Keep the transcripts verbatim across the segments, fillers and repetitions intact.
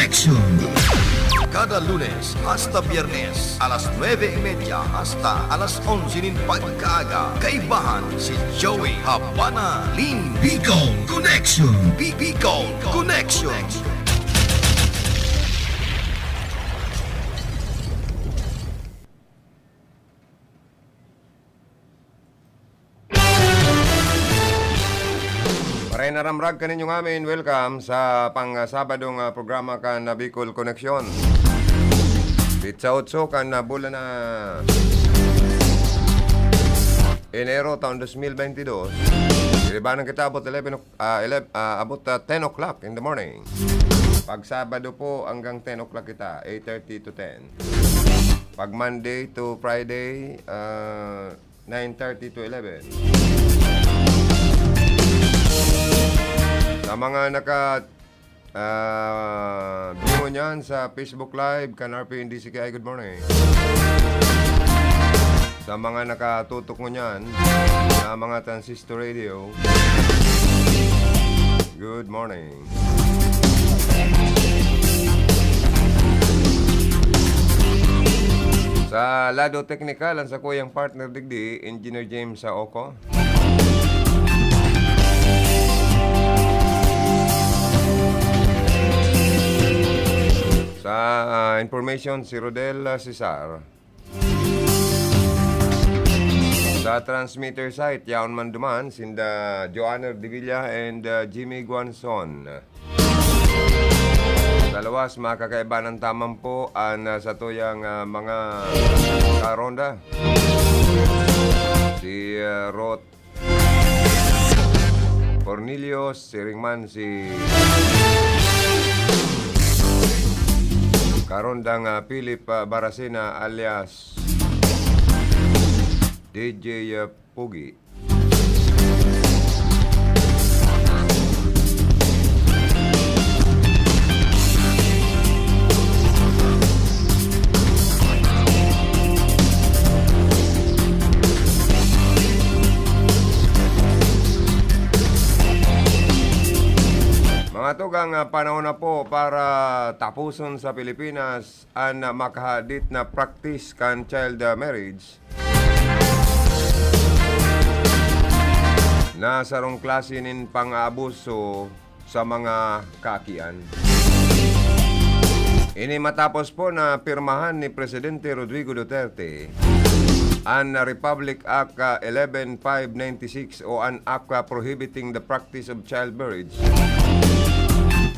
Connection. Kada Lunes hasta Biyernes, alas nuebe y media hasta alas onse nin pagkaaga, kaibahan si Joey Habana Lin. Bicol Connection. Bi-, Bicol Connection. Maray na ramrag kaninyo ngamin. Welcome sa pang-Sabadong, ah, programa kan, ah, Bicol Connection. Pitsa otso kan, ah, bulan na Enero taon dos mil benti dos. Diribanan kita abot eleven o'clock, ah, eleven, ah, abot, ah, ten o'clock in the morning. Pag Sabado po, hanggang ten o'clock kita, eight thirty to ten. Pag Monday to Friday, ah, nine thirty to eleven. Sa mga naka, ah, bingo niyan sa Facebook Live, kan R P N D C K I, good morning. Sa mga nakatutok mo niyan, sa mga transistor radio, good morning. Sa lado teknikal, ang sakuyang partner digdi, Engineer James Saoko. Sa, ah, information, si Rodel, ah, Cesar. Sa transmitter site, yaon man duman, sinda Joanner Devilla and, ah, Jimmy Guanzon. Sa luwas, makakaibanan taman po an, ah, satuyang, ah, mga karonda. Si, ah, Rot Cornelius, siring man si karondang, ah, Philip, ah, Baracena alias D J, ah, Pugi. Mga tugang, ah, panahon na po para tapuson sa Pilipinas an, ah, makahadit na practice kan child, ah, marriage na sarong klase nin pang-aabuso sa mga kaakian. Ini matapos po na pirmahan ni Presidente Rodrigo Duterte an Republic Act, ah, eleven five ninety-six o an Act, ah, prohibiting the practice of child marriage,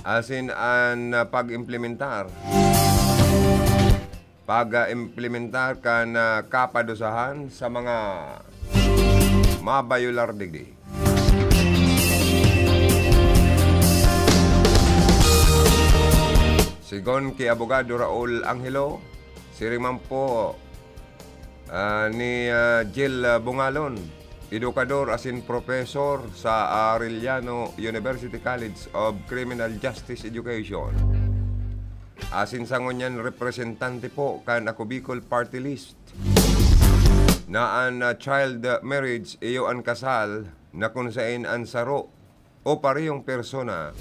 asin an, ah, pag-implementar pag-implementar kan, ah, kapadusahan sa mga mabayular digdi. Sigon ki Abogado Raul Angelo, siring man po, ah, ni, ah, Jill, ah, Bungalon, edukador asin propesor sa Arellano University College of Criminal Justice Education. Asin sa ngunyan representante po kan Ako Bicol Party List na an, ah, child marriage iyo an kasal na kun saen an saro o parehong persona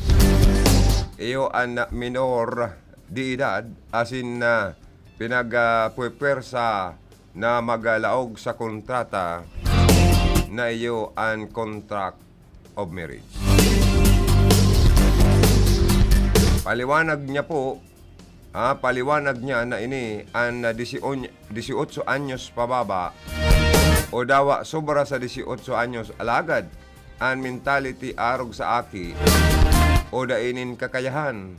iyo an minor de edad asin, ah, pinagpwersa na maglaog sa kontrata na iyo an contract of marriage. Paliwanag niya po, ah, paliwanag niya na ini an, ah, dision-, dieciocho anyos pababa o dawa sobra sa dieciocho anyos, alagad an mentality arog sa aki o dai nin kakayahan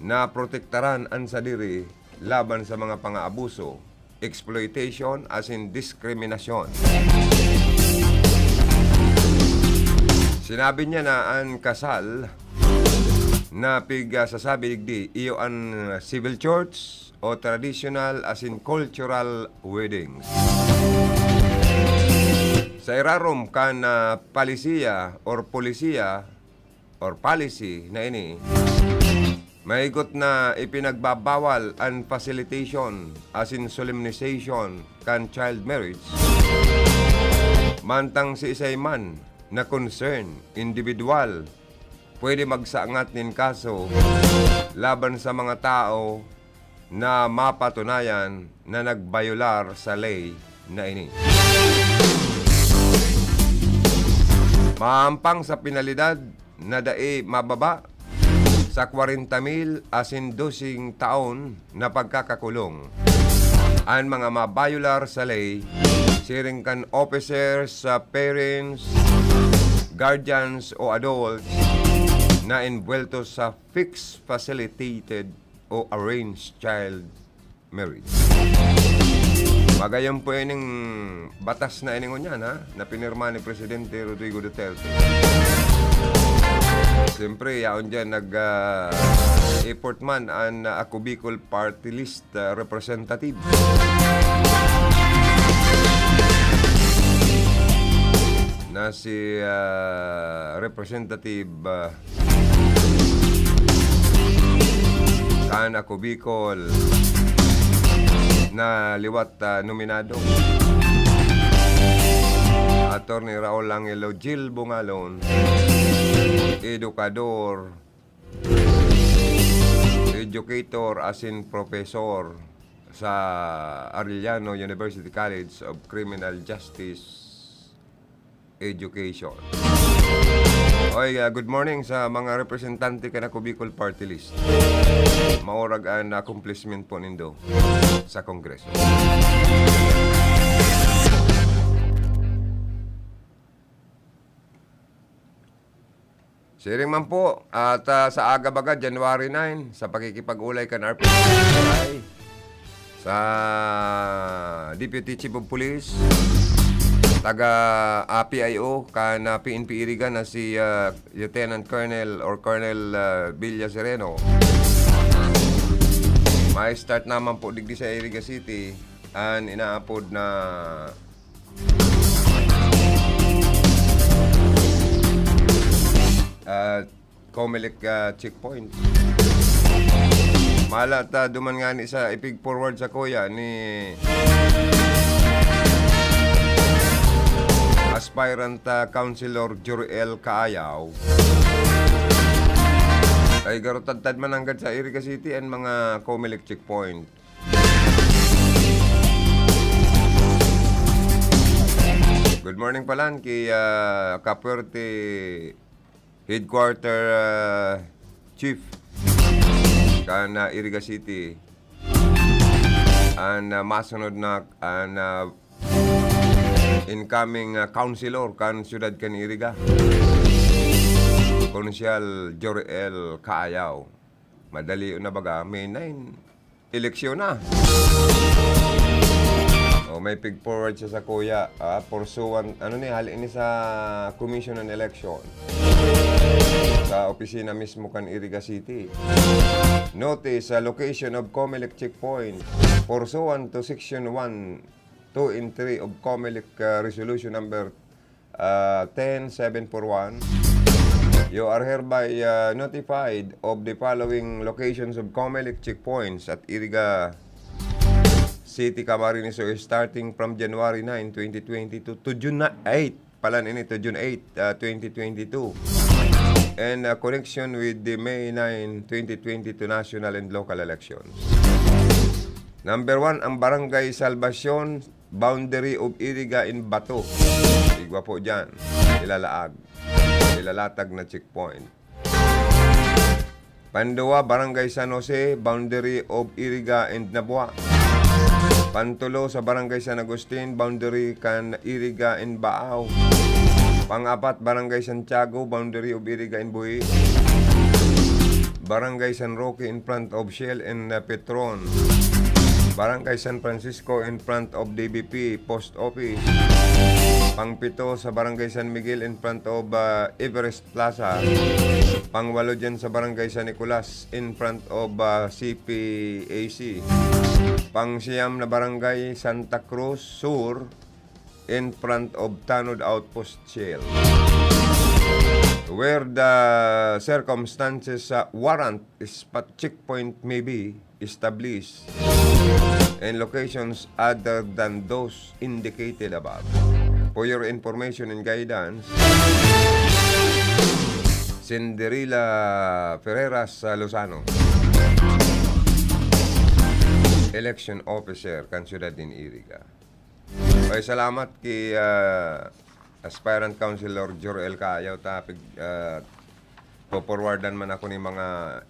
na protektaran an sadiri laban sa mga pangaabuso, exploitation asin diskriminasyon. Sinabi niya na an kasal na pigsasabi digdi iyo an civil church o traditional asin cultural weddings. Sa irarom kan, ah, palisiya or polisiya or policy na ini, mahigot na ipinagbabawal an facilitation asin solemnization kan child marriage. Mantang siisay man na concern, individual, pwede magsangat nin kaso laban sa mga tao na mapatunayan na nagbayolar sa ley na ini. Maampang sa penalidad na dai mababa sa kwarenta mil asin doseng taon na pagkakakulong an mga mabayolar sa ley, siring kan officers, sa parents, guardians o adults na envuelto sa fixed facilitated o arranged child marriage. Magayon po ining batas na ini ngunyan, ha, na pinirma ni Presidente Rodrigo Duterte. Siyempre, yaon dyan nag, ah, effort man an, ah, Ako Bicol Party List, ah, representative na si, ah, Representative, ah, kan Ako Bicol na liwat, ah, nominado, Attorney Raul Angelo Gil Bungalon, edukador, educator asin profesor sa Arellano University College of Criminal Justice Education. Oy, ah, good morning sa mga representante kan Ako Bicol Party List. Maurag an accomplishment po nindo sa Kongreso. Siring man po, at, ah, sa aga baga, January nine, sa pakikipag-olay kan R P F C I, sa Deputy Chief of Police, taga, ah, P I O, kan, ah, P N P Iriga na si, ah, Lieutenant Colonel or Colonel, ah, Villa Sereno. May start naman po digdi sa Iriga City, an inaapod na ah, Comelec, ah, checkpoint. Mala ta duman ngani sa ipig-forward sa kuya ni aspirant, ah, Councilor Joriel Caayaw. Ay, garo tadtad man nanggad sa Iriga City an mga Comelec checkpoint. Good morning palan ki, ah, Capuerte Headquarter, ah, Chief kan, ah, Iriga City. An, ah, masunod na, an, ah, incoming, ah, councilor kan siyudad kan Iriga, Konsyal Joriel Caayaw. Madali na baga, May nine, eleksyon na. O, may pig-forward siya sa kuya, ah, pursuant, ano ni, hali ni sa Commission on Election. Sa opisina mismo kan Iriga City. Notice sa location of Comelec checkpoint. Pursuant to Section one, two, and three of Comelec, ah, Resolution Number ah, ten seven four one, you are hereby, ah, notified of the following locations of Comelec checkpoints at Iriga City, Camarines Sur, starting from January nine, twenty twenty-two to June eight, palan ini, to June eight, ah, twenty twenty-two, and, ah, connection with the May nine, twenty twenty-two national and local elections. Number one, ang Barangay Salvacion, boundary of Iriga and Bato. Igwa po dyan. Ilalaag. Ilalatag na checkpoint. Panduwa, Barangay San Jose, boundary of Iriga and Nabua. Pantulo, sa Barangay San Agustin, boundary kan Iriga and Baao. Pangapat, Barangay Santiago, boundary of Iriga and Buhi. Barangay San Roque in front of Shell and, uh, Petron. Barangay San Francisco in front of D B P Post Office. Pangpito sa Barangay San Miguel in front of, uh, Everest Plaza. Pangwalo dyan sa Barangay San Nicolas in front of, uh, C P A C. Pangsiyam na Barangay Santa Cruz Sur in front of Tanod Outpost Shell. Where the circumstances, uh, warrant, spot checkpoint may be established in locations other than those indicated above. For your information and guidance, Cinderella Ferreras, uh, Lozano. Election Officer kan Syudad nin Iriga. Okay, salamat ki, ah, Aspirant Councilor Jor L Cayaw ta pig-, ah, poporwardan man ako nin mga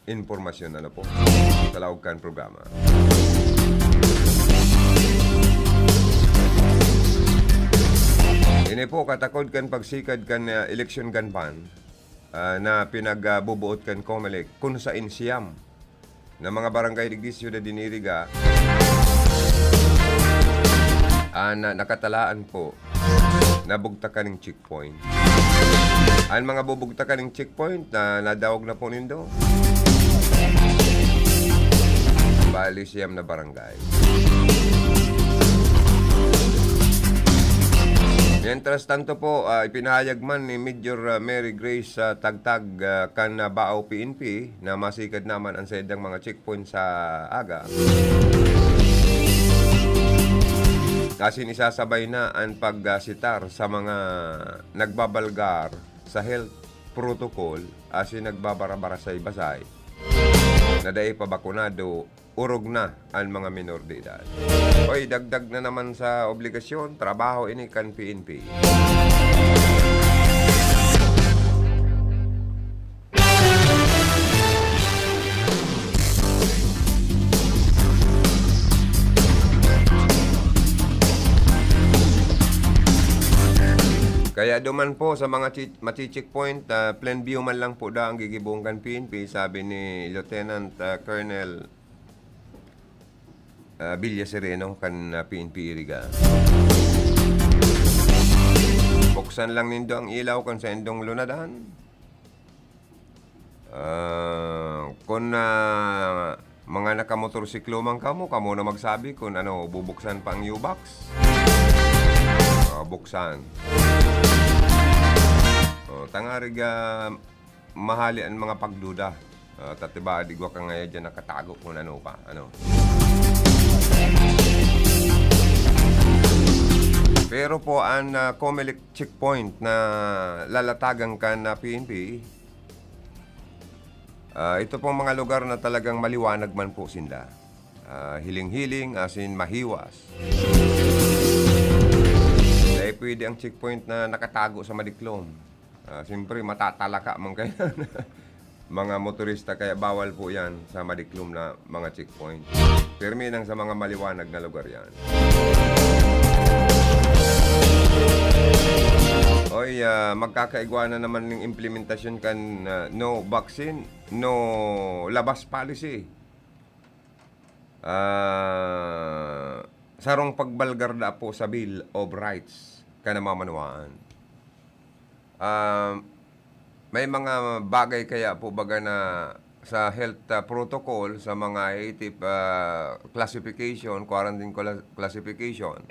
impormasyon, ano po, sa laog kan programa. Ini po, katakod kan pagsikad kan, ah, eleksyon kan PAN, ah, na pinagbubuot kan Comelec, kun sain siyam na mga barangay digdi Syudad nin Iriga an, ah, nakatalaan po na bugtakan ning checkpoint. An mga bubugtakan ning checkpoint na nadangog na po nindo, bali siyam na barangay. Mientras tanto po, ah, ipinahayag man ni Major, ah, Mary Grace, ah, Tagtag, ah, kan, ah, Bauh P N P na masikad naman an saindang mga checkpoint sa aga. Asin isasabay na an pagsitar sa mga nagbabalgar sa health protocol asin nagbabarabara sa ibasay na dai pa bakunado, orog na an mga minor de edad. Oy, dagdag na naman sa obligasyon, trabaho ini kan P N P. Kaya duman po sa mga chi-, machi-checkpoint, ah, plain view man lang po daa an gigibohon kan P N P, sabi ni Lieutenant, ah, Colonel, ah, Villa Sereno kan, ah, P N P Iriga. Buksan lang nindo an ilaw kan saindong lunadan. Ah, kun, ah, mga nakamotorsiklo man kamo, kamo na magsabi kun ano, bubuksan pa an U-box. Ah, buksan. Oh, tangarig, ah, mahali an mga pagduda. Ah, ta tibaad igwa ka ngaya diyan nakatago kun ano pa, ano. Pero po, an, ah, Comelec checkpoint na lalatagan kan, ah, P N P, ah, ito pong mga lugar na talagang maliwanag man po sinda. Ah, hiling-hiling, asin mahiwas. Dai pwede ang checkpoint na nakatago sa madiklom. Ah, siyempre, matatalaka man kayo. Mga motorista, kaya bawal po yan sa madiklom na mga checkpoint. Pirmi lang sa mga maliwanag na lugar yan. Oy, ah, magkakaigwa na naman ng implementasyon kan, ah, no vaccine, no labas policy. Ah, sarong pagbalgar na po sa Bill of Rights kan namamanwaan. Ah, may mga bagay kaya po baga na sa health, ah, protocol, sa mga eighty, ah, classification, quarantine cla-, classification,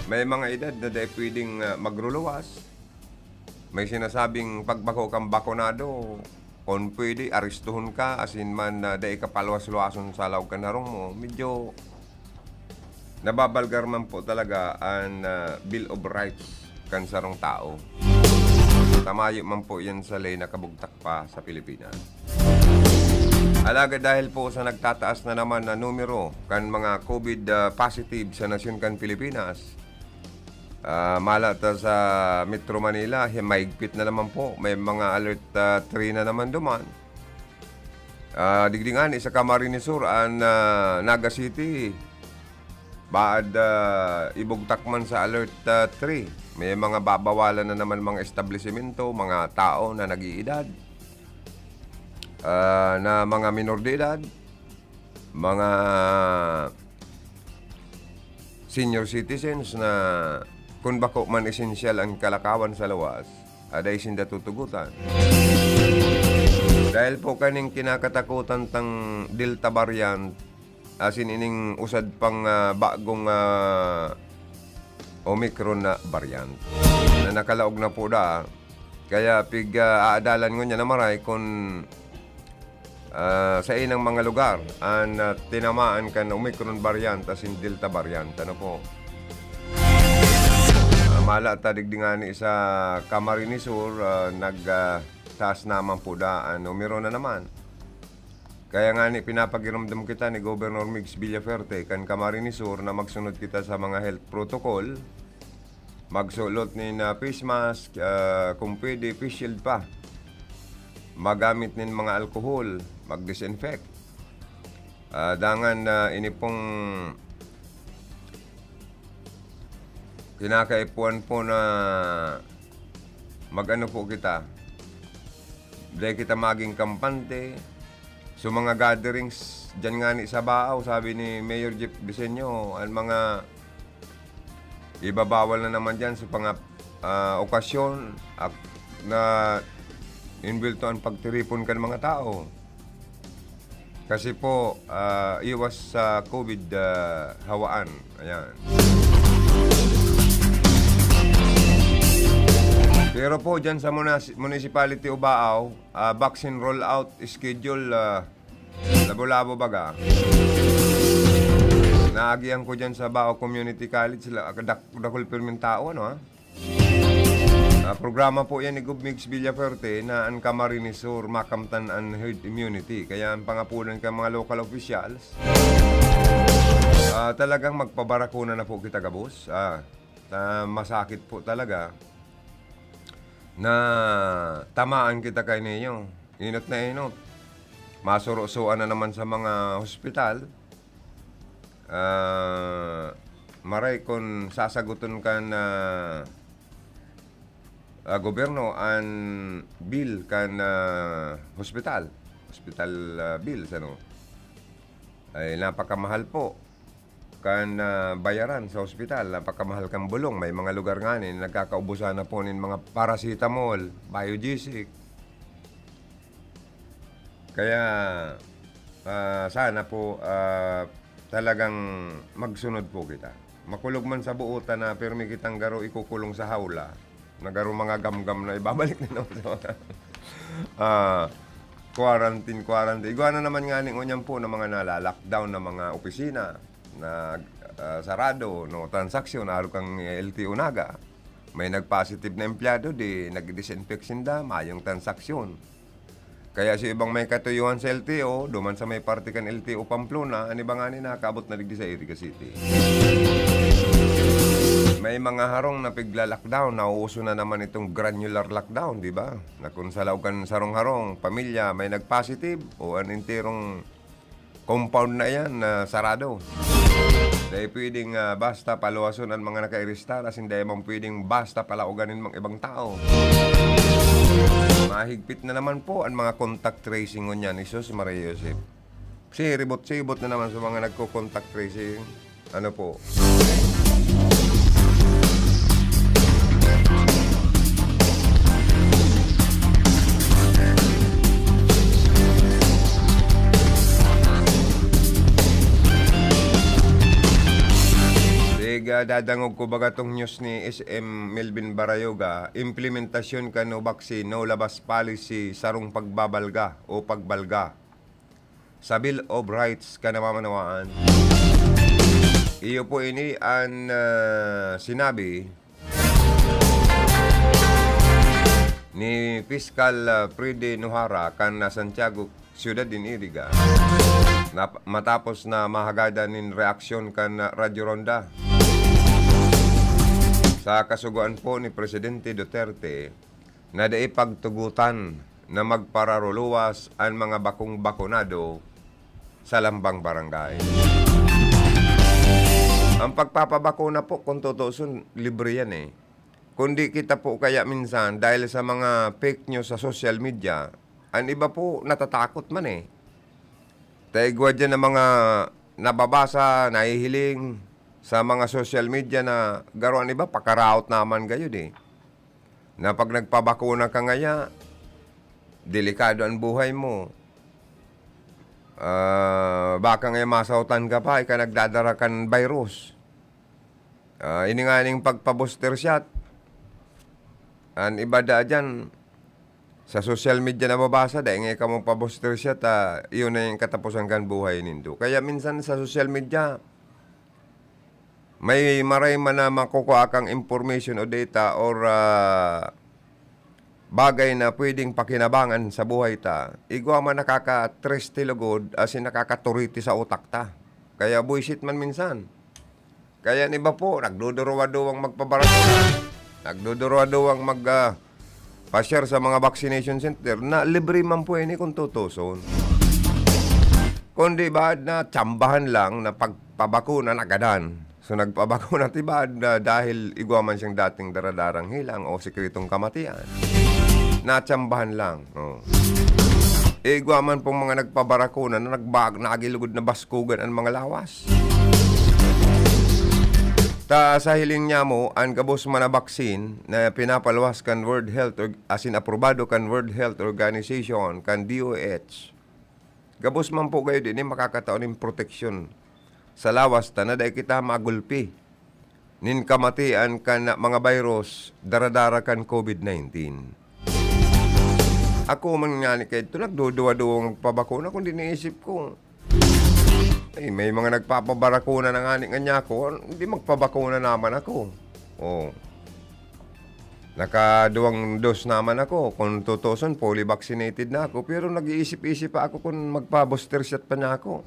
may mga edad na dai pwedeng, ah, magruluwas. May sinasabing pag bako kang bakunado, kung pwede, arestuhon ka, asin man, ah, dai ka paluwas-luwason sa laog kan harong mo. Medyo nababalgar man po talaga an, ah, Bill of Rights kan sarong tawo. Tamayo man po yan sa ley na kabugtak pa sa Pilipinas. Alagad dahil po sa nagtataas na naman na numero kan mga COVID, ah, positive sa nasyon kan Pilipinas, ah, mala ta sa Metro Manila, hi-, mahigpit na naman po. May mga alert, ah, three na naman duman. Ah, digdi ngani sa Camarines Sur, an, ah, Naga City, baad, ah, ibugtak man sa alert, ah, three. May mga babawalan na naman mga establisemento, mga tao na nag-iidad. Ah, na mga minor de edad, mga senior citizens na kun bako man esensyal an kalakawan sa luwas, ah, dai sinda tutugotan. Dahil po kaning kinakatakutan tang Delta variant, asin ining usad pang, ah, bagong, ah, Omicron na variant na nakalaog na po daa. Kaya pig, ah, aadalan ngunyan na maray kun, ah, sa inang mga lugar an, ah, tinamaan kan Omicron variant asin Delta variant. Ano po? Ah, mala ta digdi ngani sa Camarines Sur, ah, nag, ah, taas naman po daa an numero na naman. Kaya ngani, pinapakiramdam kita ni Governor Migs Villafuerte kan Camarines Sur na magsunod kita sa mga health protocol, magsulot nin, ah, face mask, ah, kung pwede, face shield pa. Magamit nin mga alcohol, mag-disinfect. Ah, dangan, ah, ini pong kinakaipuhan po na mag-ano po kita, dai kita maging kampante. So, mga gatherings diyan ngani sa Baao, sabi ni Mayor Jeff Diseño, ang mga ibabawal na naman diyan sa mga, ah, okasyon ak-, na imbulto ang pagtiripon kan mga tao. Kasi po, ah, iwas sa COVID, ah, hawaan. Ayan. Pero po, dyan sa munas-, Municipality of Baao, ah, vaccine rollout schedule, ah, labo-labo baga. Naagihan ko dyan sa Baao Community College, la-, dak-, dakul pirming tao, ano, ha? Ah, programa po yan ni Gov Migs Villafuerte na ang Camarines Sur makamtan an herd immunity. Kaya ang pangapulan kan mga local officials, ah, talagang magpabakuna na po kita gabos. Ah, ah, masakit po talaga na tamaan kita kay niyo. Inot na inot. Masurusuan na naman sa mga hospital. Ah, maray kun sasaguton kan, ah, ah, gobyerno an bill kan, ah, hospital. Hospital, ah, bills, ano. Ay, napakamahal po kan, ah, bayaran sa hospital. Napakamahal kan bulong. May mga lugar ngani na nagkakaubusan na po nin mga paracetamol, Biogesic. Kaya, ah, sana po, ah, talagang magsunod po kita. Makulog man sa buotan na pirmi kitang garo ikukulong sa hawla, na garo mga gamgam na ibabalik na naman sa mga, ah, quarantine, quarantine. Igwa na naman ngani ngunyan po na mga nala-lockdown na mga opisina na, ah, sarado, no transaksyon, arog kan L T O Naga. May nag-positive na empleyado, di nag-disinfect sinda, mayong transaksyon. Kaya si ibang may katuyuhan sa L T O, duman sa may parte kan L T O Pamplona, an iba ngani nakakaabot na digdi sa Iriga City. May mga harong na pigla-lockdown, nauuso na naman itong granular lockdown, di ba? Na kung sa laog kan sarong harong, pamilya, may nag-positive, o an enterong compound na iyan na sarado. Dai pwedeng, ah, basta paluwason an mga nakairistar, asin dai man pwedeng basta palaogan nin mga ibang tao. Mahigpit na naman po an mga contact tracing ngunyan, Jesus Maria Joseph. Siribot-sibot na naman sa mga nagko-contact tracing. Ano po? Sige, dadangog ko baga tong news ni S M Melvin Barayoga, implementasyon kan no vaccine, no labas policy, sarong pagbabalga o pagbalga. Sa Bill of Rights kan namamanawaan. Iyo po ini an, ah, sinabi ni Fiscal, ah, Freddy Nuhara kan, ah, Santiago, Ciudad nin Iriga, na matapos na mahagadan nin reaksyon kan, ah, Radyo Ronda sa kasugoan po ni Presidente Duterte na dai pagtugotan na magpararuluwas an mga bakong bakunado sa lambang barangay. Ang pagpapabakuna po, kung tutuusin, libre yan eh. Kundi kita po kaya minsan, dahil sa mga fake news sa social media, ang iba po natatakot man eh. Ta igwa diyan ang mga nababasa, nahihiling sa mga social media na garo an iba, pakaraot naman gayud eh. Na pag nagpabakuna ka ngaya, delikado an buhay mo. Ah, baka ngaya masaotan ka pa, ika nagdadara kan virus. Ah, ini nganing pagpa-booster shot. An iba daa diyan, sa social media nababasa, dai ngaya kamo pa-booster shot, ah, iyon na yung katapusan kan buhay nindo. Kaya minsan sa social media, may maray man na makukua kang information o data or, ah, bagay na pwedeng pakinabangan sa buhay ta, igwa man nakakatriste lugod, asin nakakaturiti sa utak ta. Kaya buisit man minsan. Kaya an iba po, nagduduruwa-duwang magpabarakuna. Nagduduruwa-duwang mag, ah, pa-share sa mga vaccination center na libre man po ini kung tutuson. Kundi baad na tsambahan lang na pagpabakuna nagadan. So, nagpabakuna ti baad na dahil igwa man siyang dating daradarang helang o sikretong kamatian. Natsambahan lang. Oh. Igwa man pong mga nagpabarakuna na nagba-, nagilugod na baskugan an mga lawas. Ta sa hiling niya mo, an gabos man na baksin na pinapaluwas kan World Health Org-, asin aprobado kan World Health Organization, kan D O H, gabos man po gayod ini makakatao nin proteksyon sa lawas ta na dai kita magulpi nin kamatian kan mga virus daradara kan COVID nineteen. Ako man ngani kaidto, nagduduwa-duwang magpabakuna, kundi iniisip ko, "Ay, may mga nagpapabarakuna na ngani nganyan ako, hindi magpabakuna naman ako." Oh. Nakaduwang dos naman ako. Kung tutuson, fully vaccinated na ako. Pero nag-iisip-isip pa ako kung magpa-booster shot pa na ako.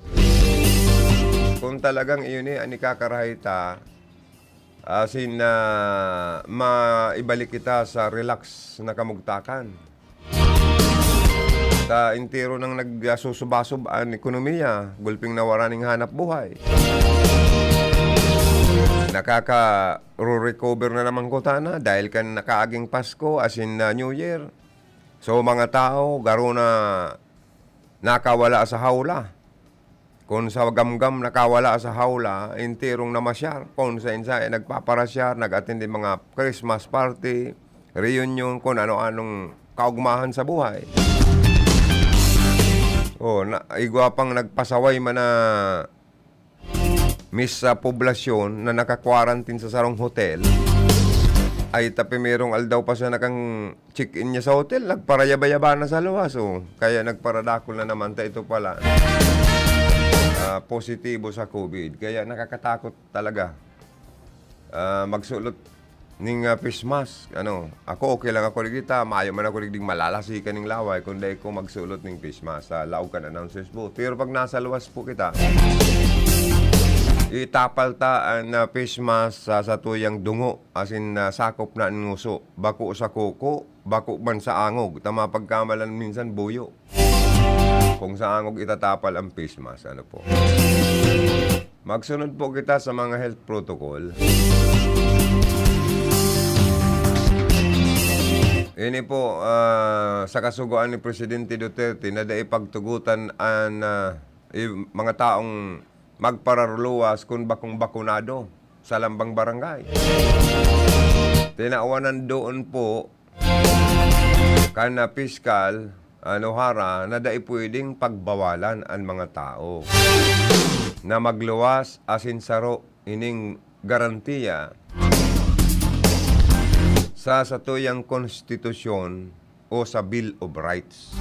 Kung talagang iyon eh, an ikakarahay ta, as in, ah, maibalik kita sa relax na kamugtakan. Ta entero nang nagsusubasob an ekonomiya, gulping nawara ning hanap buhay. Nakaka-recover na naman kutana dahil kan nakaaging Pasko, as in, ah, New Year. So, mga tao, garo na nakawala sa hawla. Kun sa gamgam nakawala sa hawla, enterong namasyar. Kun sa insa, eh, nagpaparasyar, nag-attend din mga Christmas party, reunion, kun ano-anong kaugmahan sa buhay. Oh, na, igwa pang nagpasaway man na mis sa poblasyon na naka-quarantine sa sarong hotel. Ay, ta primerong aldaw pa siya nakang check-in niya sa hotel, nagparayaba-yaba na sa luwas, oh. Kaya nagparadakul na naman ta ito pala. Ah, positibo sa COVID. Kaya nakakatakot talaga. Ah, magsulot ning, ah, face mask. Ano, ako okay lang ako digdi ta, mayo man ako digding malalasikan ning laway kung dai ko magsulot ning face mask sa laog kan announcers booth. Pero pag nasa luwas po kita, itapal ta an, ah, face mask sa satuyang dungo, asin, ah, sakop na an nguso, bako sa kuko, bako man sa angog, ta mapagkamalan minsan buyo. Kung sa angog itatapal ang face mask, ano po. Magsunod po kita sa mga health protocol. Ini po, ah, sa kasugoan ni Presidente Duterte na dai pagtugotan an, ah, i-, mga taong magpararuluwas kun bakong bakunado sa lambang barangay. Tinawanan doon po kan, ah, piskal, ano, Hara, na dai pwedeng pagbawalan an mga tawo na magluwas asin saro ining garantiya sa satuyang konstitusyon o sa Bill of Rights.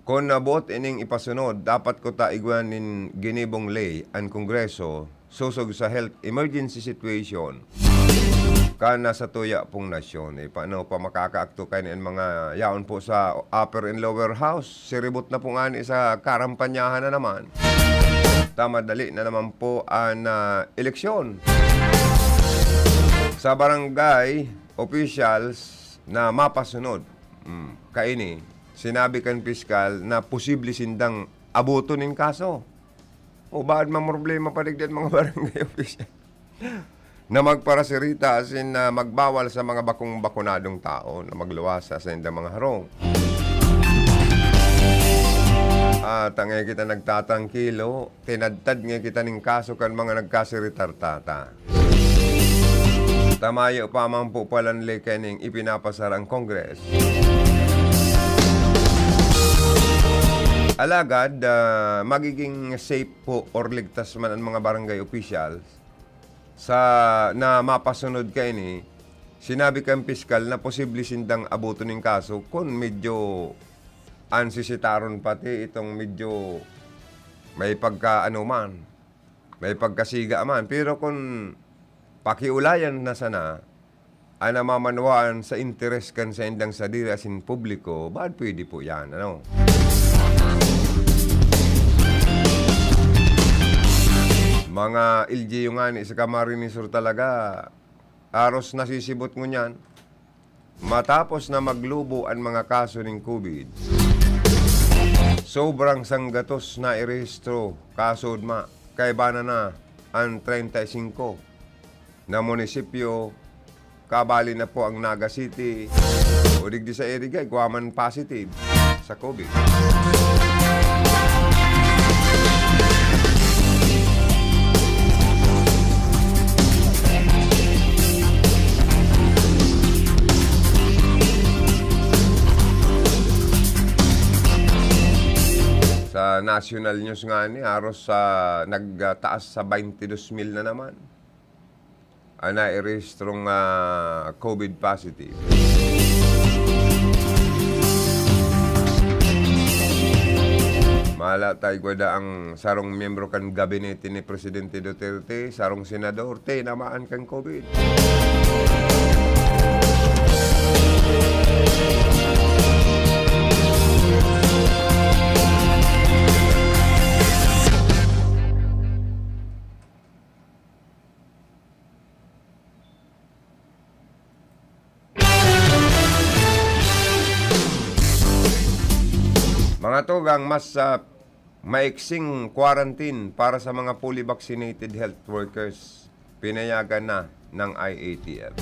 Kun naboot ining ipasunod, dapat kuta igwa nin ginibong ley an Kongreso sosog sa health emergency situation kan nasa tuya pong nasyon. Eh, paano pa makakaakto kaini an mga yaon po sa upper and lower house? Siribot na po ngani sa karampanyahan na naman. Ta madali na naman po an, ah, eleksyon. Sa barangay officials na mapasunod, mm, kaini, sinabi kan piskal na posible sindang aboton nin kaso. O, baad mamroblema pa digdi an mga barangay official na magparasirita asin, ah, magbawal sa mga bakong bakunadong tawo na magluwas sa saindang mga harong. At ngaya kita nagtatangkilo, tinadtad ngaya kita nin kaso kan mga nagkasiritar tata. Ta mayo pa man po palanli kaning ipinapasar ang Congress. Alagad, ah, magiging safe po or ligtas man ang mga barangay officials sa, na mapasunod kaini. Sinabi kan piskal na posible sindang aboton nin kaso kun medyo ansisitaron pati itong medyo may pagka-ano man, may pagkasiga man. Pero kun pakiulayan na sana, an namamanwaan sa interes kan saindang sadiri asin publiko, bad pwede po yan, ano? Mga L G U ngani sa Camarines Sur talaga, aros nasisibot ngunyan. Matapos na maglubo an mga kaso nin COVID, sobrang sanggatos na irehistro, kaso ma, kaiba na na an treinta y cinco na munisipyo, kabali na po ang Naga City, o digdi sa Iriga, igwa man positive sa COVID. Sa national news nga ni, aros sa nagtaas sa twenty-two mil na naman. An nairehistrong, ah, COVID positive. Mahala ta igwa da ang sarong miyembro kan gabinete ni Presidente Duterte, sarong senador, tinamaan kan COVID. Mga tugang, mas, ah, maiksing quarantine para sa mga fully vaccinated health workers, pinayagan na ng I A T F.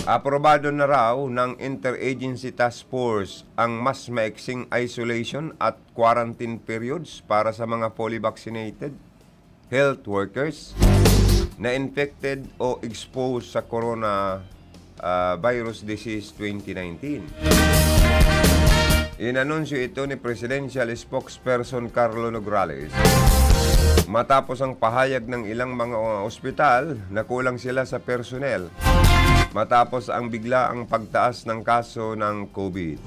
Aprobado na raw ng Interagency Task Force ang mas maiksing isolation at quarantine periods para sa mga fully vaccinated health workers na infected o exposed sa corona, ah, virus disease twenty nineteen. Inanunsyo ito ni Presidential Spokesperson Carlo Nograles matapos ang pahayag ng ilang mga, uh, ospital na kulang sila sa personnel matapos ang biglaang pagtaas ng kaso ng COVID.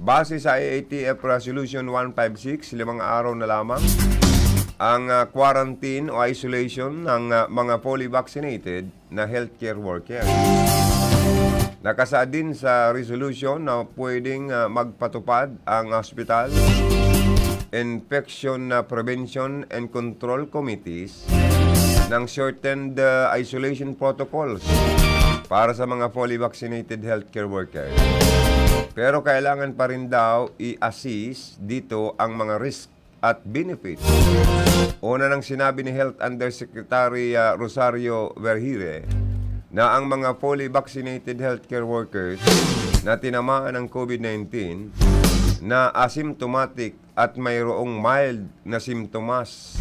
Base sa I A T F Resolution one five six, limang araw na lamang ang, ah, quarantine o isolation ng, ah, mga fully vaccinated na healthcare worker. Nakasaad din sa resolution na pwedeng, ah, magpatupad ang hospital, infection, ah, prevention and control committees ng shortened, ah, isolation protocols para sa mga fully vaccinated healthcare workers. Pero kailangan pa rin daw i-assess dito ang mga risk at benefit. Una nang sinabi ni Health Undersecretary, ah, Rosario Vergire na ang mga fully vaccinated healthcare workers na tinamaan ng COVID nineteen na asymptomatic at mayroong mild na simptomas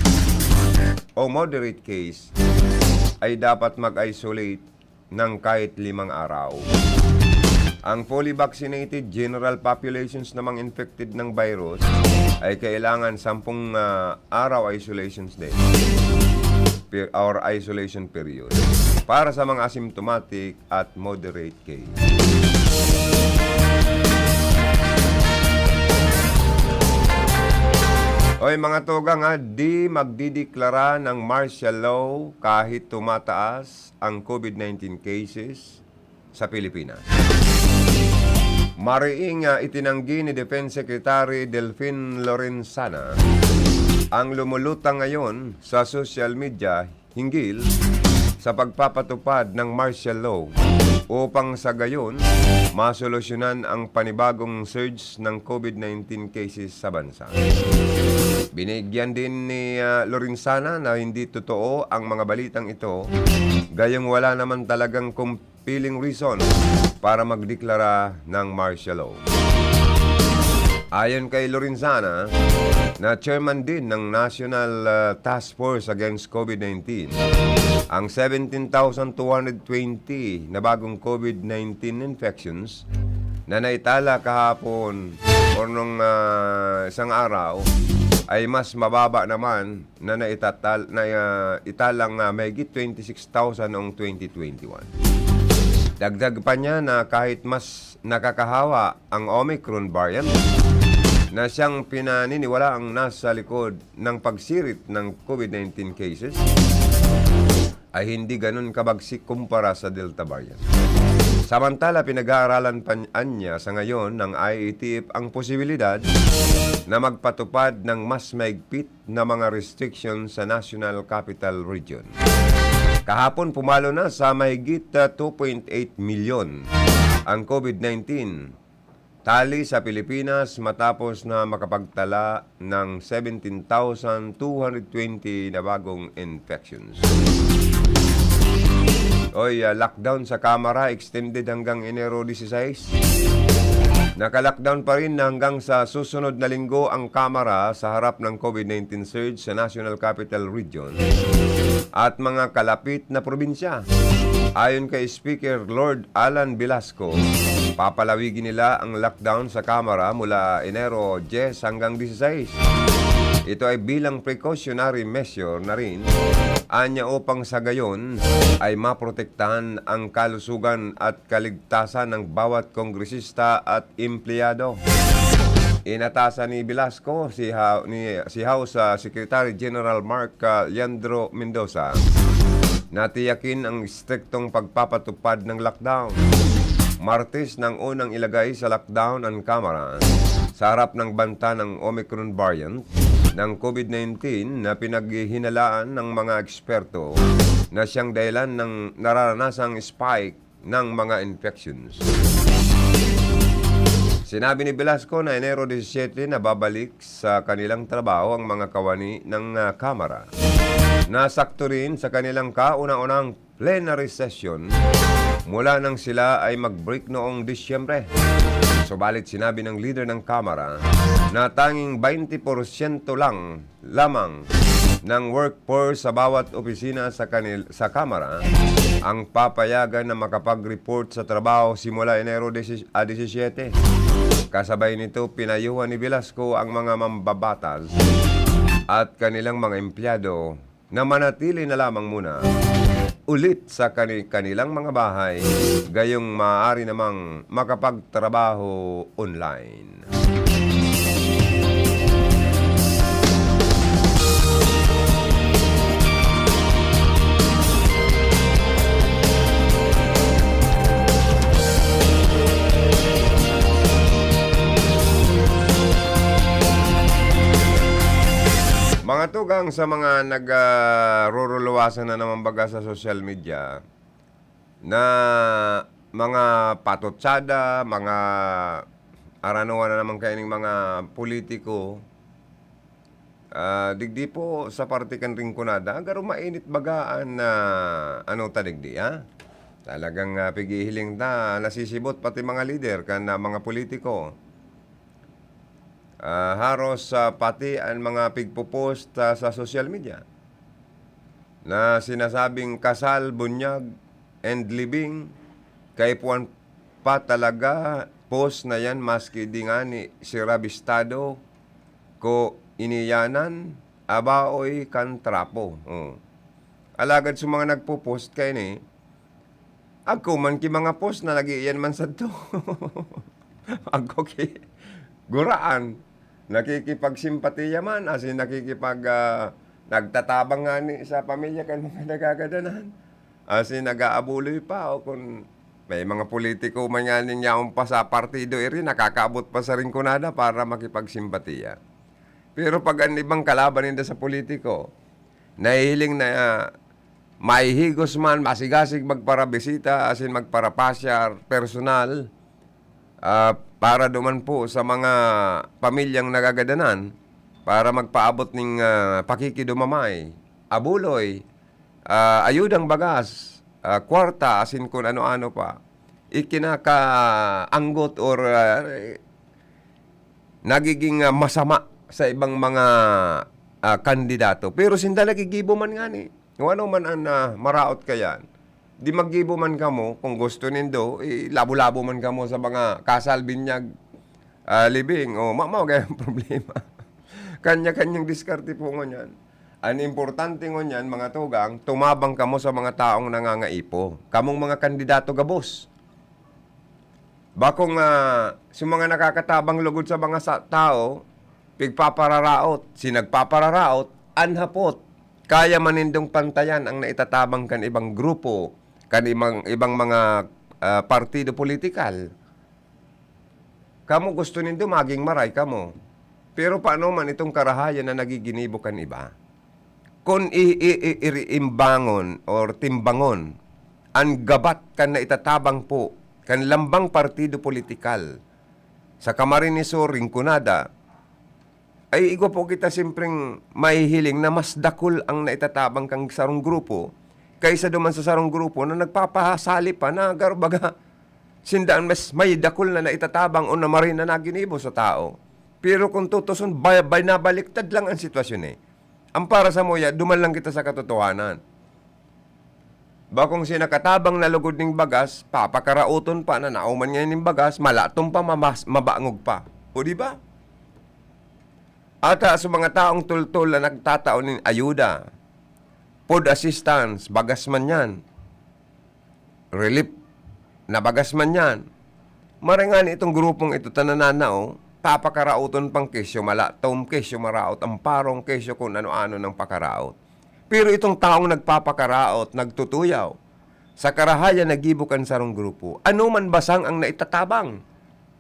o moderate case ay dapat mag-isolate ng kahit limang araw. Ang fully vaccinated general populations namang infected ng virus ay kailangan sampung, ah, araw isolations din per, or isolation period para sa mga asymptomatic at moderate case. Oy, mga tugang, ha, di magdideklara ng martial law kahit tumataas ang COVID nineteen cases sa Pilipinas. Mariing, ah, itinanggi ni Defense Secretary Delfin Lorenzana ang lumulutang ngayon sa social media hinggil sa pagpapatupad ng martial law upang sa gayon masolusyonan ang panibagong surge ng COVID nineteen cases sa bansa. Binigyan din ni, ah, Lorenzana na hindi totoo ang mga balitang ito, gayong wala naman talagang compelling reason para magdeklara ng martial law. Ayon kay Lorenzana, na chairman din ng National, ah, Task Force Against COVID nineteen, ang seventeen thousand two hundred twenty na bagong COVID nineteen infections na naitala kahapon or nung, ah, isang araw ay mas mababa naman na naitatal-, na, ah, italang, ah, mahigit twenty-six thousand noong twenty twenty-one. Dagdag pa niya na kahit mas nakakahawa ang Omicron variant, na siyang pinaniniwalaang nasa likod ng pagsirit ng COVID nineteen cases ay hindi ganun kabagsik kumpara sa Delta variant. Samantala, pinag-aaralan pa niya sa ngayon ng I A T F ang posibilidad na magpatupad ng mas mahigpit na mga restriction sa National Capital Region. Kahapon, pumalo na sa mahigit, ah, two point eight milyon ang COVID nineteen tali sa Pilipinas matapos na makapagtala ng seventeen thousand two hundred twenty na bagong infections. Oy, ah, lockdown sa Kamara extended hanggang Enero dieciséis. Naka-lockdown pa rin hanggang sa susunod na linggo ang Kamara sa harap ng COVID nineteen surge sa National Capital Region at mga kalapit na probinsya. Ayon kay Speaker Lord Alan Velasco, papalawigin nila ang lockdown sa Kamara mula Enero diyes hanggang dieciséis. Ito ay bilang precautionary measure na rin, anya upang sa gayon ay maprotektahan ang kalusugan at kaligtasan ng bawat kongresista at empleyado. Inatasan ni Velasco si, Ha-, ni, si House, ah, Secretary General Mark, ah, Leandro Mendoza na tiyakin ang estriktong pagpapatupad ng lockdown. Martes nang unang ilagay sa lockdown ang Kamara sa harap ng banta ng Omicron variant ng COVID nineteen na pinaghihinalaan ng mga eksperto na siyang dahilan ng nararanasang spike ng mga infections. Sinabi ni Velasco na Enero diecisiete na babalik sa kanilang trabaho ang mga kawani ng, ah, Kamara na sakto rin sa kanilang kauna-unang plenary session mula nang sila ay mag-break noong Disyembre. Subalit sinabi ng leader ng Kamara na tanging twenty porsyento lang lamang ng workforce sa bawat opisina sa kanil-, sa Kamara ang papayagan na makapag-report sa trabaho simula Enero diyes, ah, diecisiete. Kasabay nito, pinayuhan ni Velasco ang mga mambabatas at kanilang mga empleyado na manatili na lamang muna ulit sa kani-, kanilang mga bahay, gayong maaari namang makapagtrabaho online. Mga tugang, sa mga nag, ah, ruruluwasan na naman baga sa social media, na mga patutsada, mga aranuhan na naman kaining mga politiko. Ah, digdi po sa parte kan Rinconada, garo mainit baga an, ah, ano ta digdi, ha? Talagang, ah, pighihiling ta, nasisibot pati mga lider kan, ah, mga politiko. Ah, haros, ah, pati an mga pigpo-post, ah, sa social media na sinasabing kasal, bunyag, and libing, kaipuhan pa talaga post na yan, maski di ngani si rabistado ko iniyanan, abaoy kan trapo. Oh. Alagad sa mga nagpo-post kaini, agko man ki mga post na nag-iiyan man sadto. Agko ki guraan. Nakikipagsimpatiya man, asin nakikipag, ah, nagtatabang ngani sa pamilya kan mga nagagadanan. Asin nag-aabuloy pa, o kun may mga politiko man nganing yaon pa sa partido iri, nakakaabot pa sa Rinconada para makipagsimpatiya. Pero pag an ibang kalaban ninda sa politiko, nahihiling na, ah, mahihigos man, masigasig magparabisita, asin magparapasyar, personal, ah, para duman po sa mga pamilyang nagagadanan, para magpaabot ning, ah, pakikidumamay, abuloy, ah, ayudang bagas, ah, kwarta, asin kun ano-ano pa, ikinakaanggot or, ah, nagiging, ah, masama sa ibang mga, ah, kandidato. Pero sinda nagigibo man ngani. Kung ano man an, ah, maraot kayan, di maggibo man kamo, kung gusto nindo, ilabo-labo man kamo sa mga kasal, binyag, ah, libing, o mamaw kaya ang problema. Kanya-kanyang diskarte po ngunyan. An importante ngunyan, mga tugang, tumabang kamo sa mga taong nangangaipo. Kamong mga kandidato gabos. Bakong, ah, sa mga nakakatabang lugod sa mga sa tao, pigpapararaot, si nagpapararaot, an hapot, kaya man nindong pantayan ang naitatabang kan ibang grupo, kan ibang, ibang mga, ah, partido politikal. Kamo gusto nindo maging maray kamo. Pero paano man itong karahayan na nagiginibo kan iba? Kun i-, i-, i-, iriimbangon or timbangon an gabat kan naitatabang po kan lambang partido politikal sa Camarines Sur, Rinconada, ay igwa po kita simpreng mahihiling na mas dakul ang naitatabang kan sarong grupo kaysa duman sa sarong grupo na nagpapasali pa na garo baga sinda an mas may dakul na naitatabang o na maray na naginibo sa tao. Pero kung tutuson, bay-, binabaliktad lang ang sitwasyon eh. Ang para sa muya, duman lang kita sa katotohanan. Bakong si nakatabang na lugod ning bagas, papakaraoton pa na nauman ngayon ning bagas, malatom pa, mamas-, mabangog pa. O di ba? Ata sa mga taong tultol na nagtatao nin ayuda, food assistance, bagas man yan, relief na bagas man yan, maray ngani itong grupong ito ta nananao, papakaraoton pang kesyo malatom, kesyo maraot ang parong, kesyo kung ano-ano ng pakaraot. Pero itong taong nagpapakaraot, nagtutuyaw, sa karahayan nagibo kan sarong grupo, ano man basang ang naitatabang?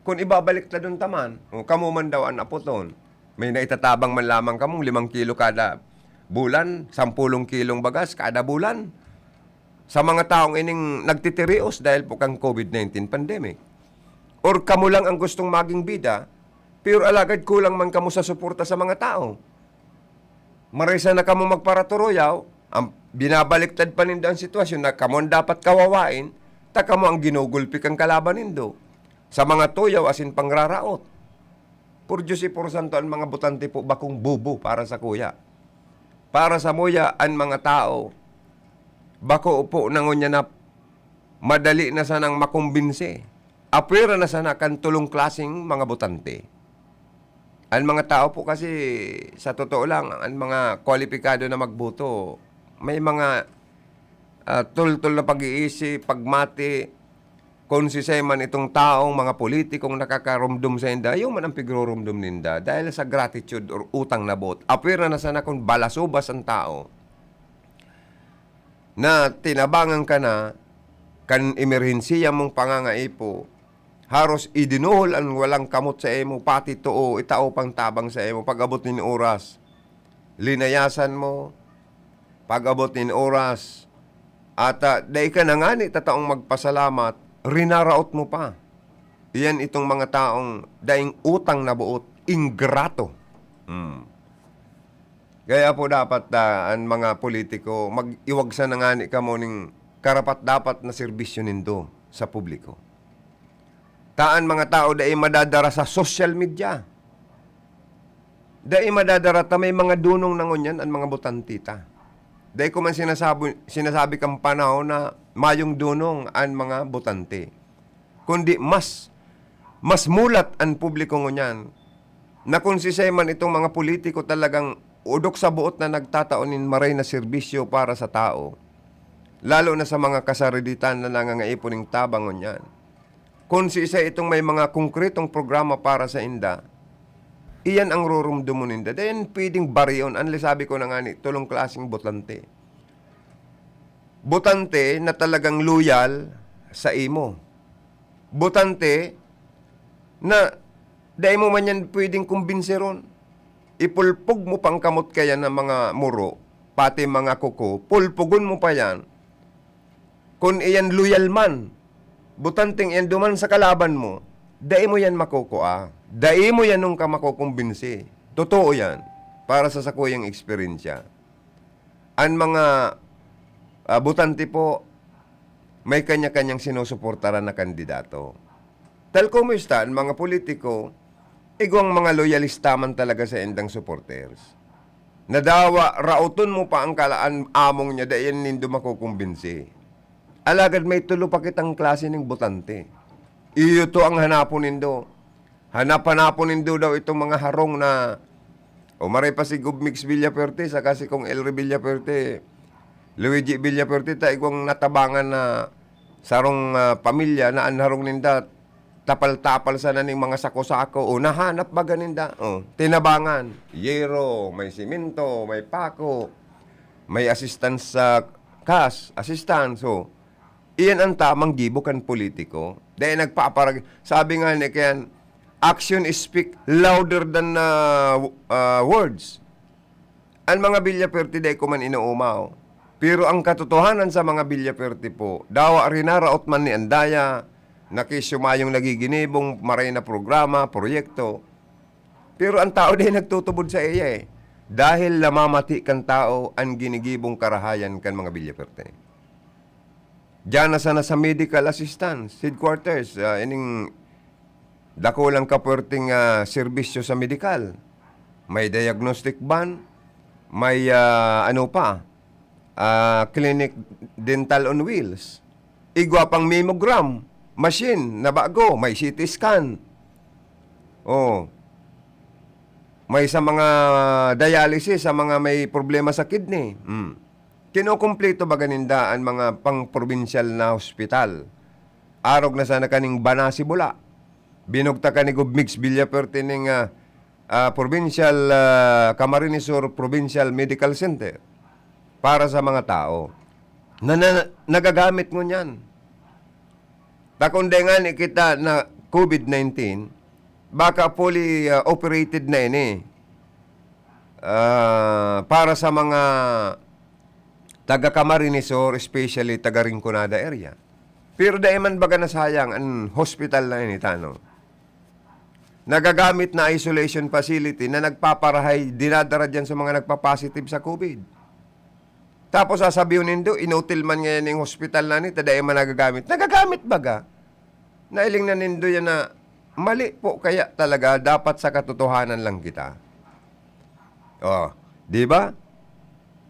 Kung ibabalik ta dun taman, o kamo man daw an apoton, may naitatabang man lamang kamong limang kilo kada bulan, sampulong kilong bagas kada bulan, sa mga taong ining nagtitirios dahil po kang covid nineteen pandemic? Or kamo lang ang gustong maging bida, pero alagad kulang man kamo sa suporta sa mga tao? Maray sana kamo magparaturuyaw, ang binabaliktad pa nindo ang sitwasyon na kamo ang dapat kawawain, ta kamo ang ginugulpi kan kalaban nindo sa mga tuyaw asin pangraraot. Por Diyos, i-por santo an mga botante po, bakong bobo para sa kuya. Para sa muya, an mga tao, bako po na ngunyan na madali na sanang makumbinsi. Apwera na sana kan tulong klaseng mga botante. An mga tao po kasi, sa totoo lang, an mga kwalipikado na magboto, may mga, ah, tultol na pag-iisip, pagmati, kung sisay man itong taong mga politikong nakakarumdom sa inda, iyo man ang pigrurumdom ninda dahil sa gratitude or utang na boot. Apwera na sana kung balasubas ang tao na tinabangan ka na kan emerhensiya mong pangangaipo, haros idinuhol an walang kamot sa imo, pati too, itao pang tabang sa imo, pag-abot nin oras, linayasan mo, pag-abot nin oras, at, ah, dai ka na ngani tataong magpasalamat, rinaraot mo pa. Iyan itong mga taong daing utang na boot, ingrato. Hmm. Kaya po dapat, ah, an mga politiko, mag-iwagsan na ngani kamo ning karapat-dapat na serbisyo nindo sa publiko. Ta an mga tao dai madadara sa social media. Dai madadara ta may mga dunong na ngunyan an mga botante ta. Dai ko man sinasabi, sinasabi kan panahon na mayong dunong an mga botante. Kundi mas, mas mulat an publiko ngunyan na kun sisay man itong mga politiko talagang odok sa boot na nagtatao nin maray na serbisyo para sa tao, lalo na sa mga kasariditan na nangangaipo nin tabang ngunyan. Kun siisay itong may mga konkretong programa para sainda, iyan ang rurumdomon ninda. Dai yan pwedeng barion, unless, sabi ko na ngani, tulong klaseng botante. Botante na talagang loyal sa imo. Botante na dai mo man yan pwedeng kumbinseron. Ipulpog mo pang kamot kaya ng mga muro, pati mga kuko, pulpugon mo pa yan. Kun iyan loyal man, botanteng iyan duman sa kalaban mo, dai mo yan makukua. Dai mo yan nung ka makukumbinsi. Totoo yan, para sa sakuyang eksperyensya. An mga, ah, botante po, may kanya-kanyang sinusuportaran na kandidato. Tal kumusta, an mga politiko, igwang mga loyalista man talaga sa indang supporters. Nadawa, raoton mo pa ang kalaan among niya, dai yan nindo makukumbinsi. Alagad may tulo pa kitang klase ning botante. Iyo to ang hanapon nindo. Hanap-hanapon nindo daw itong mga harong na, o maray pa si Gov Mix Villafuerte, saka si Kong Elry Villafuerte, Luigi Villafuerte, ta igwang natabangan na sarong, ah, pamilya na an harong ninda, tapal-tapal sana ning mga sako-sako. O, nahanap baga ninda? O, tinabangan. Yero, may simento, may pako, may assistance sa cash, assistance. So, iyan ang tamang gibo kan politiko. Dahil nagpaparag-, sabi nga ni Ken, "Action speak louder than, ah, w-, ah, words." An mga Villaferte dai ko man inuumaw. Pero ang katotohanan sa mga Villaferte po, dawa rinaraot man ni andaya, nakisumayong nagiginibong maray na programa, proyekto. Pero ang tao dai nagtutubod sa iya eh. Dahil namamati kan tao an ginigibong karahayan kan mga Villaferte. Diyan na sana sa medical assistance, headquarters, ah, ining dakulang kapuwerteng, ah, serbisyo sa medikal. May diagnostic van, may, ah, ano pa, ah, clinic dental on wheels. Igwa pang mammogram machine na bago, may C T scan. Oh. May sa mga dialysis, sa mga may problema sa kidney. Hmm. Kinukumpleto baga ninda an mga pang-probinsyal na hospital. Arog na sana kaning Bana, Sibula. Binugtak kan ni Gov Migs Villaferte ning, ah, ah, Provincial, ah, Camarines Sur Provincial Medical Center para sa mga tao na, na nagagamit ngunyan. Ta kun dai ngani kita na COVID nineteen, baka fully, ah, operated na ini, ah, para sa mga taga Camarines Sur, especially taga Rinconada area. Pero dai man baga nasayang an hospital na ini, ta ano. Nagagamit na isolation facility na nagpaparahay, dinadara diyan sa mga nagpa-positive sa COVID. Tapos sasabihon nindo, inutil man ngayon yung hospital na ni, ta dai man nagagamit. Nagagamit baga? Nailing na nindo yan na mali po kaya talaga, dapat sa katotohanan lang kita. Oh, di ba?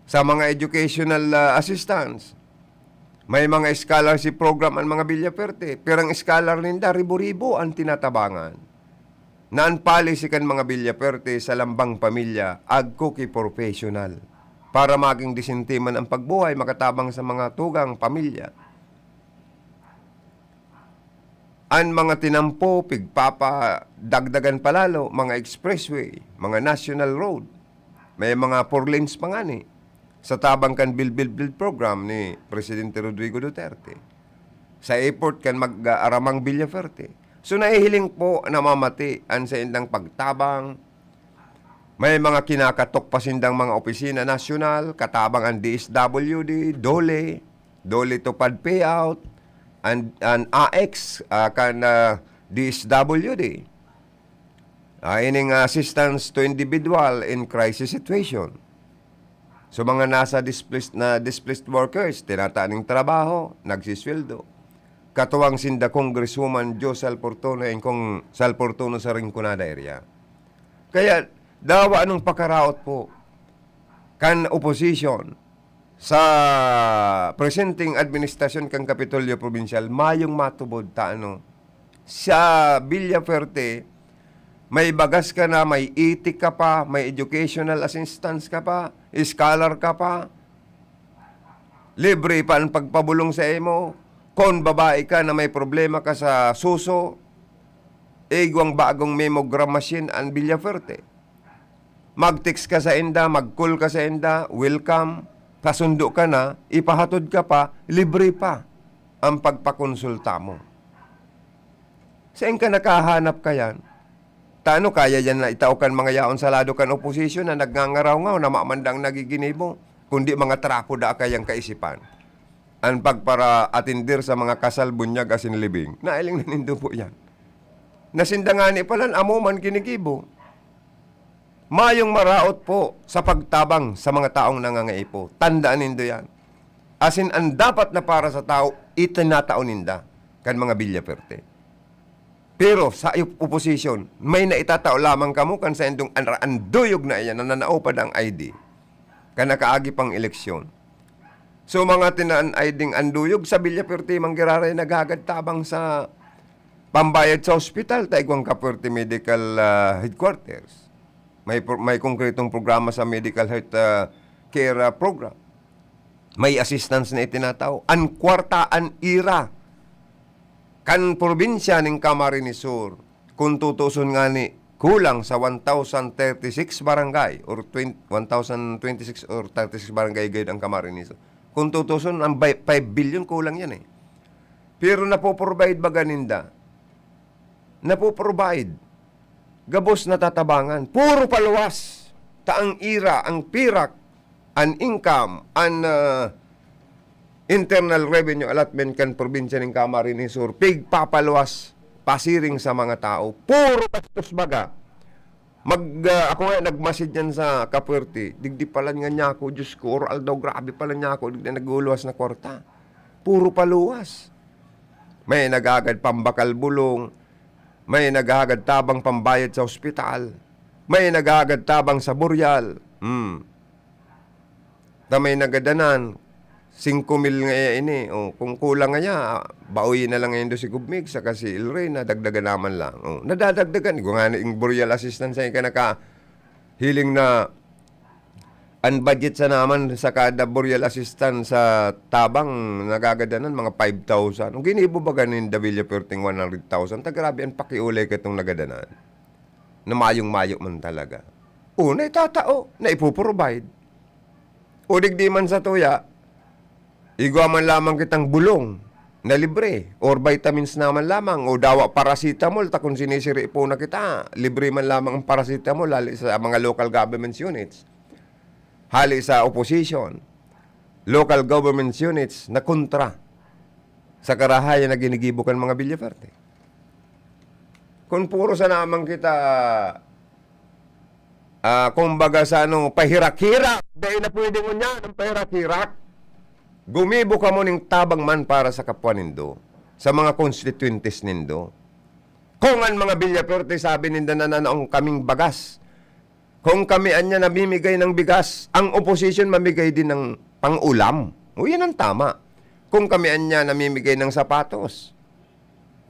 Sa mga educational, ah, assistance, may mga scholarship program ang mga Villaferte, pero ang scholar ninda, ribo-ribo ang tinatabangan. Na ang policy kan mga Villaferte sa lambang pamilya, agko ki professional. Para maging disente man ang pagbuhay, makatabang sa mga tugang pamilya. An mga tinampo, pigpapadagdagan pa lalo, mga expressway, mga national road. May mga four lanes pa ngani. Sa tabang kan Build, Build, Build program ni Presidente Rodrigo Duterte. Sa effort kan mag-aaramang Villaferte. So, nahihiling po, namamati an saindang pagtabang. May mga kinakatok pa sindang mga opisina nasyonal, katabang ang D S W D, DOLE, DOLE TUPAD payout, and, and A X, ah, kan, ah, D S W D. Ah, ining assistance to individual in crisis situation. So, mga nasa displaced, na displaced workers, tinataning trabaho, nagsisweldo. Katuwang sinda Congresswoman Jo Salportuno, Ingkong Salportuno sa Rinconada area. Kaya, dawa anong pakaraot po kan opposition sa presenteng administrasyon kan Kapitolyo Probinsyal, mayong matubod ta ano. Sa Villaferte, may bagas ka na, may itik ka pa, may educational assistance ka pa, scholar ka pa, libre pa ang pagpabulong sa imo. Kon babae ka na may problema ka sa suso, igwang bagong mammogram machine ang Villaferte. Mag-text ka sa inda, mag-call ka sa inda, welcome. Kasundo ka na, ipahatod ka pa, libre pa ang pagpakonsulta mo. Sain ka nakahanap kayan? Ta ano kaya yan na itao kan mga yaon sa lado kan oposisyon na nagngangarawngaraw na mamandang nagiginibo, kundi mga trapo da kayang kaisipan? An pagpara-atender sa mga kasal, bunyag asin libing. Nailing na nindo po yan. Nasinda ngani palan, amo man ginigibo. Mayong maraot po sa pagtabang sa mga taong nangangaipo. Tandaan nindo yan. Asin an dapat na para sa tao, itinatao ninda kan mga Villaferte. Pero sa op-, oposisyon, may naitatao lamang kamo kan saindong an-, anduyog na iyan na nanaupad ang I D. Kan nakaagi pang eleksyon. So, mga tinaan I D-ng anduyog, sa Villaferte man giraray naghagad tabang sa pambayad sa ospital, ta igwang Kaperte Medical, ah, Headquarters. May pro-, may konkretong programa sa medical health, ah, care, ah, program. May assistance na itinatao. An kwarta, an ira. kan probinsya nin Camarines Sur, kung tutuson ngani, kulang sa one thousand thirty-six barangay or twenty, one thousand twenty-six or thirty-six barangay gayud ang Camarines Sur. Kung tutuson, ang bay-, five billion kulang yan eh. Pero napoprovide baga ninda? Napoprovide. Gabos natatabangan. Puro paluwas. Ta ang ira, ang pirak, an income, an, ah, internal revenue allotment kan probinsya nin Camarines Sur, pigpapaluwas, pasiring sa mga tao. Puro bastos baga. Mag, ah, ako nga, nagmasid yan sa Kapuerte. Digdi pala nga niya ako, Diyos ko, or aldaw, grabe pala niya ako, digdi naguluwas na kwarta. Puro paluwas. May naghahagad pambakal bulong, may naghahagad tabang pambayad sa ospital, may naghahagad tabang sa burial. Hmm. Ta may nagadanan, singko mil nga iya ini. O, kung kulang nga iya, baoyi na lang ngayon do si Gubmig, saka si El Rey, nadagdagan naman lang. O, nadadagdagan. Igwa nga na yung burial assistance ay ka nakahiling na an budget sa naman sa kada burial assistance sa tabang nagagadanan, mga five thousand. Kung ginibo ba ganin Davila Perting one hundred thousand, ta grabe ang pakiulay katong nagadanan. Na mayong-mayo man talaga. O, na itatao, na ipoprovide. O digdi man sa tuya, igwa man lamang kitang bulong na libre, or vitamins naman lamang, o dawa paracetamol, ta kung sinisiri po na kita, libre man lamang ang paracetamol, hali sa mga local government units, hali sa opposition, local government units na kontra sa karahayan na ginigibo kan mga Villaferte. Kung puro sa naman kita, ah, kumbaga sa ano, pahirak-hirak, dahil na pwede mo niyan ang pahirak-hirak. Gumibo kamo ning tabang man para sa kapwa nindo, sa mga constituentes nindo. Kung ang mga Villaferte sabi ninda na nanaong kaming bagas, kung kami anya namimigay ng bigas, ang opposition mamigay din ng pang-ulam. O, yan ang tama. Kung kami anya namimigay ng sapatos,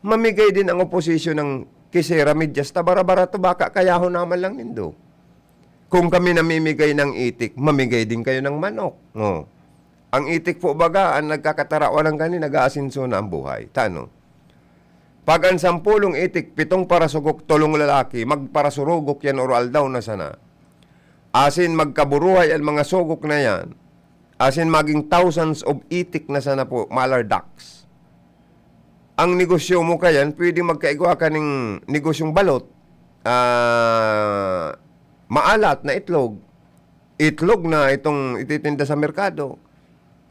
mamigay din ang opposition ng kisera, medyas, ta bara-barato, baka kayahon naman lang nindo. Kung kami namimigay ng itik, mamigay din kayo ng manok. O. Ang itik po baga, ang nagkakatarawan ng kani, nag-aasinso na ang buhay. Tano? Pag ang sampulong itik, pitong parasugok, tolong lalaki, magparasurugok yan or aldaw na sana. Asin magkaburuhay ang mga sugok na yan, asin maging thousands of itik na sana po, mallard ducks. Ang negosyo mo kayan, pwede magkaigwa ka ning negosyong balot, ah, maalat na itlog, itlog na itong ititinda sa merkado,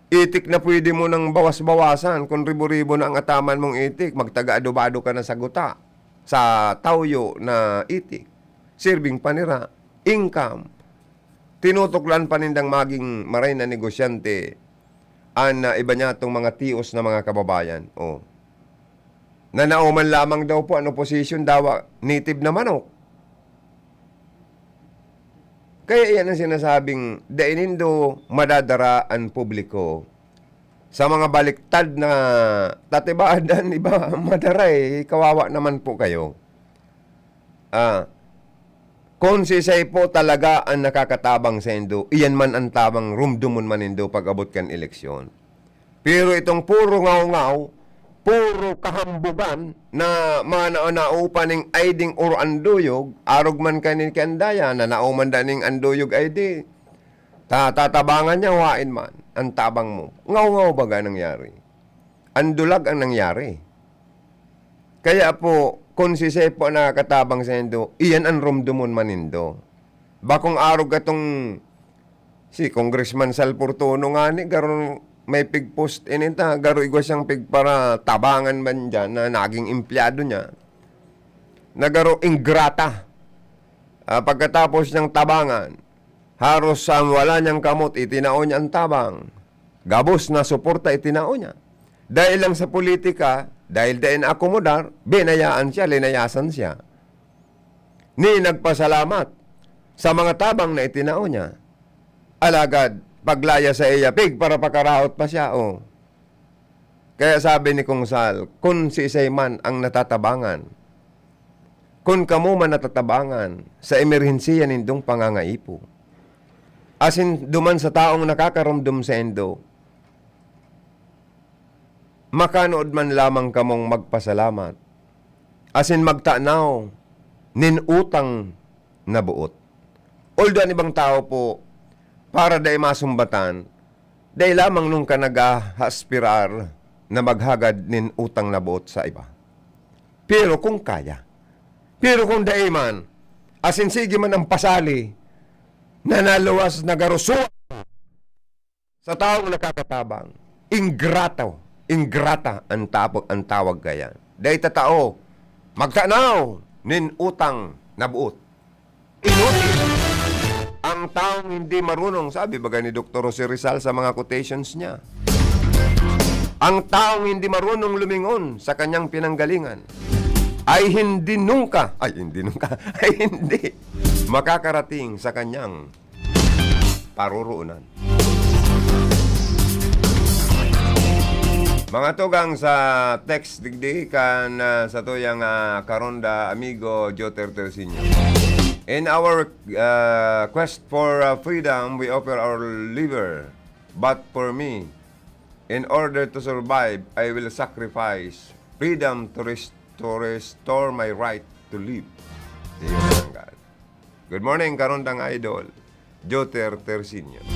itik na pwede mo nang bawas-bawasan. Kung ribo-ribo na ang ataman mong itik, magtaga-adobado ka na sa guta, sa tawyo na itik. Sirbing panira, income. Tinutuklan pa nindang maging maray na negosyante an, ah, iba niya tong mga tios na mga kababayan. Oh. Nanao man lamang daw po an oposisyon, dawa native na manok. Kaya iyan ang sinasabing, dai nindo madadara an publiko sa mga baliktad na tatibad, an iba madara, eh, kawawa naman po kayo. Ah, kung siisay po talaga an nakakatabang saindo, iyan man an tabang rumdomon man nindo pag-abot kan eleksyon. Pero itong puro ngaw-ngaw, puro kahambugan na manao-nao pa ning aiding or anduyog, arog man kani ki Andaya, nanao man da ning anduyog aidi. Ta-, tatabangan niya, wain man, ang tabang mo. Ngaw-ngaw baga nangyari. Andulag ang nangyari. Kaya po, kung siisay po an nakakatabang saindo, iyan an rumdomon man nindo. Bakong arog katong si Congressman Sal Fortuno ngani, garo may pig-post ini ta, garo igwa siyang pigparatabangan man diyan na naging empleyado niya. Na garo ingrata. Ah, pagkatapos niyang tabangan, haros sa wala niyang kamot, itinao niya ang tabang. Gabos na suporta itinao niya. Dahil lang sa politika, dahil dai naakomodar, binayaan siya, linayasan siya. Ni nagpasalamat sa mga tabang na itinao niya. Alagad, paglaya sa iya, pig, para pakaraot pa siya, oh. Kaya sabi ni Kong Sal, kun siisay man ang natatabangan, kun kamo man natatabangan sa emerhensiya nindong pangangaipo, asin duman sa taong nakakaromdom saindo, makanood man lamang kamong magpasalamat, asin magtanaw nin utang na boot. Although an ibang tawo po, para dai masumbatan, dai lamang nungka nag-aaspirar na maghagad nin utang na boot sa iba. Pero kung kaya, pero kung dai man, asin sige man ang pasali na naluwas, nagarusuan sa taong nakakatabang, ingrato, ingrata ang tapog, ang tawag kaya. Dai tatao magtanaw nin utang na boot. Inutil. Ang taong hindi marunong, sabi baga ni Doktor Jose Rizal sa mga quotations niya, ang taong hindi marunong lumingon sa kanyang pinanggalingan ay hindi nungka, ay hindi nungka, ay hindi makakarating sa kanyang paroroonan. Mga tugang sa text digdi kan, ah, satuyang, ah, karonda, amigo Joter Tercinio. In our, ah, quest for, ah, freedom, we offer our liver. But for me, in order to survive, I will sacrifice freedom to rest-, to restore my right to live. Dios ang God. Good morning, karondang idol, Joter Tercinio.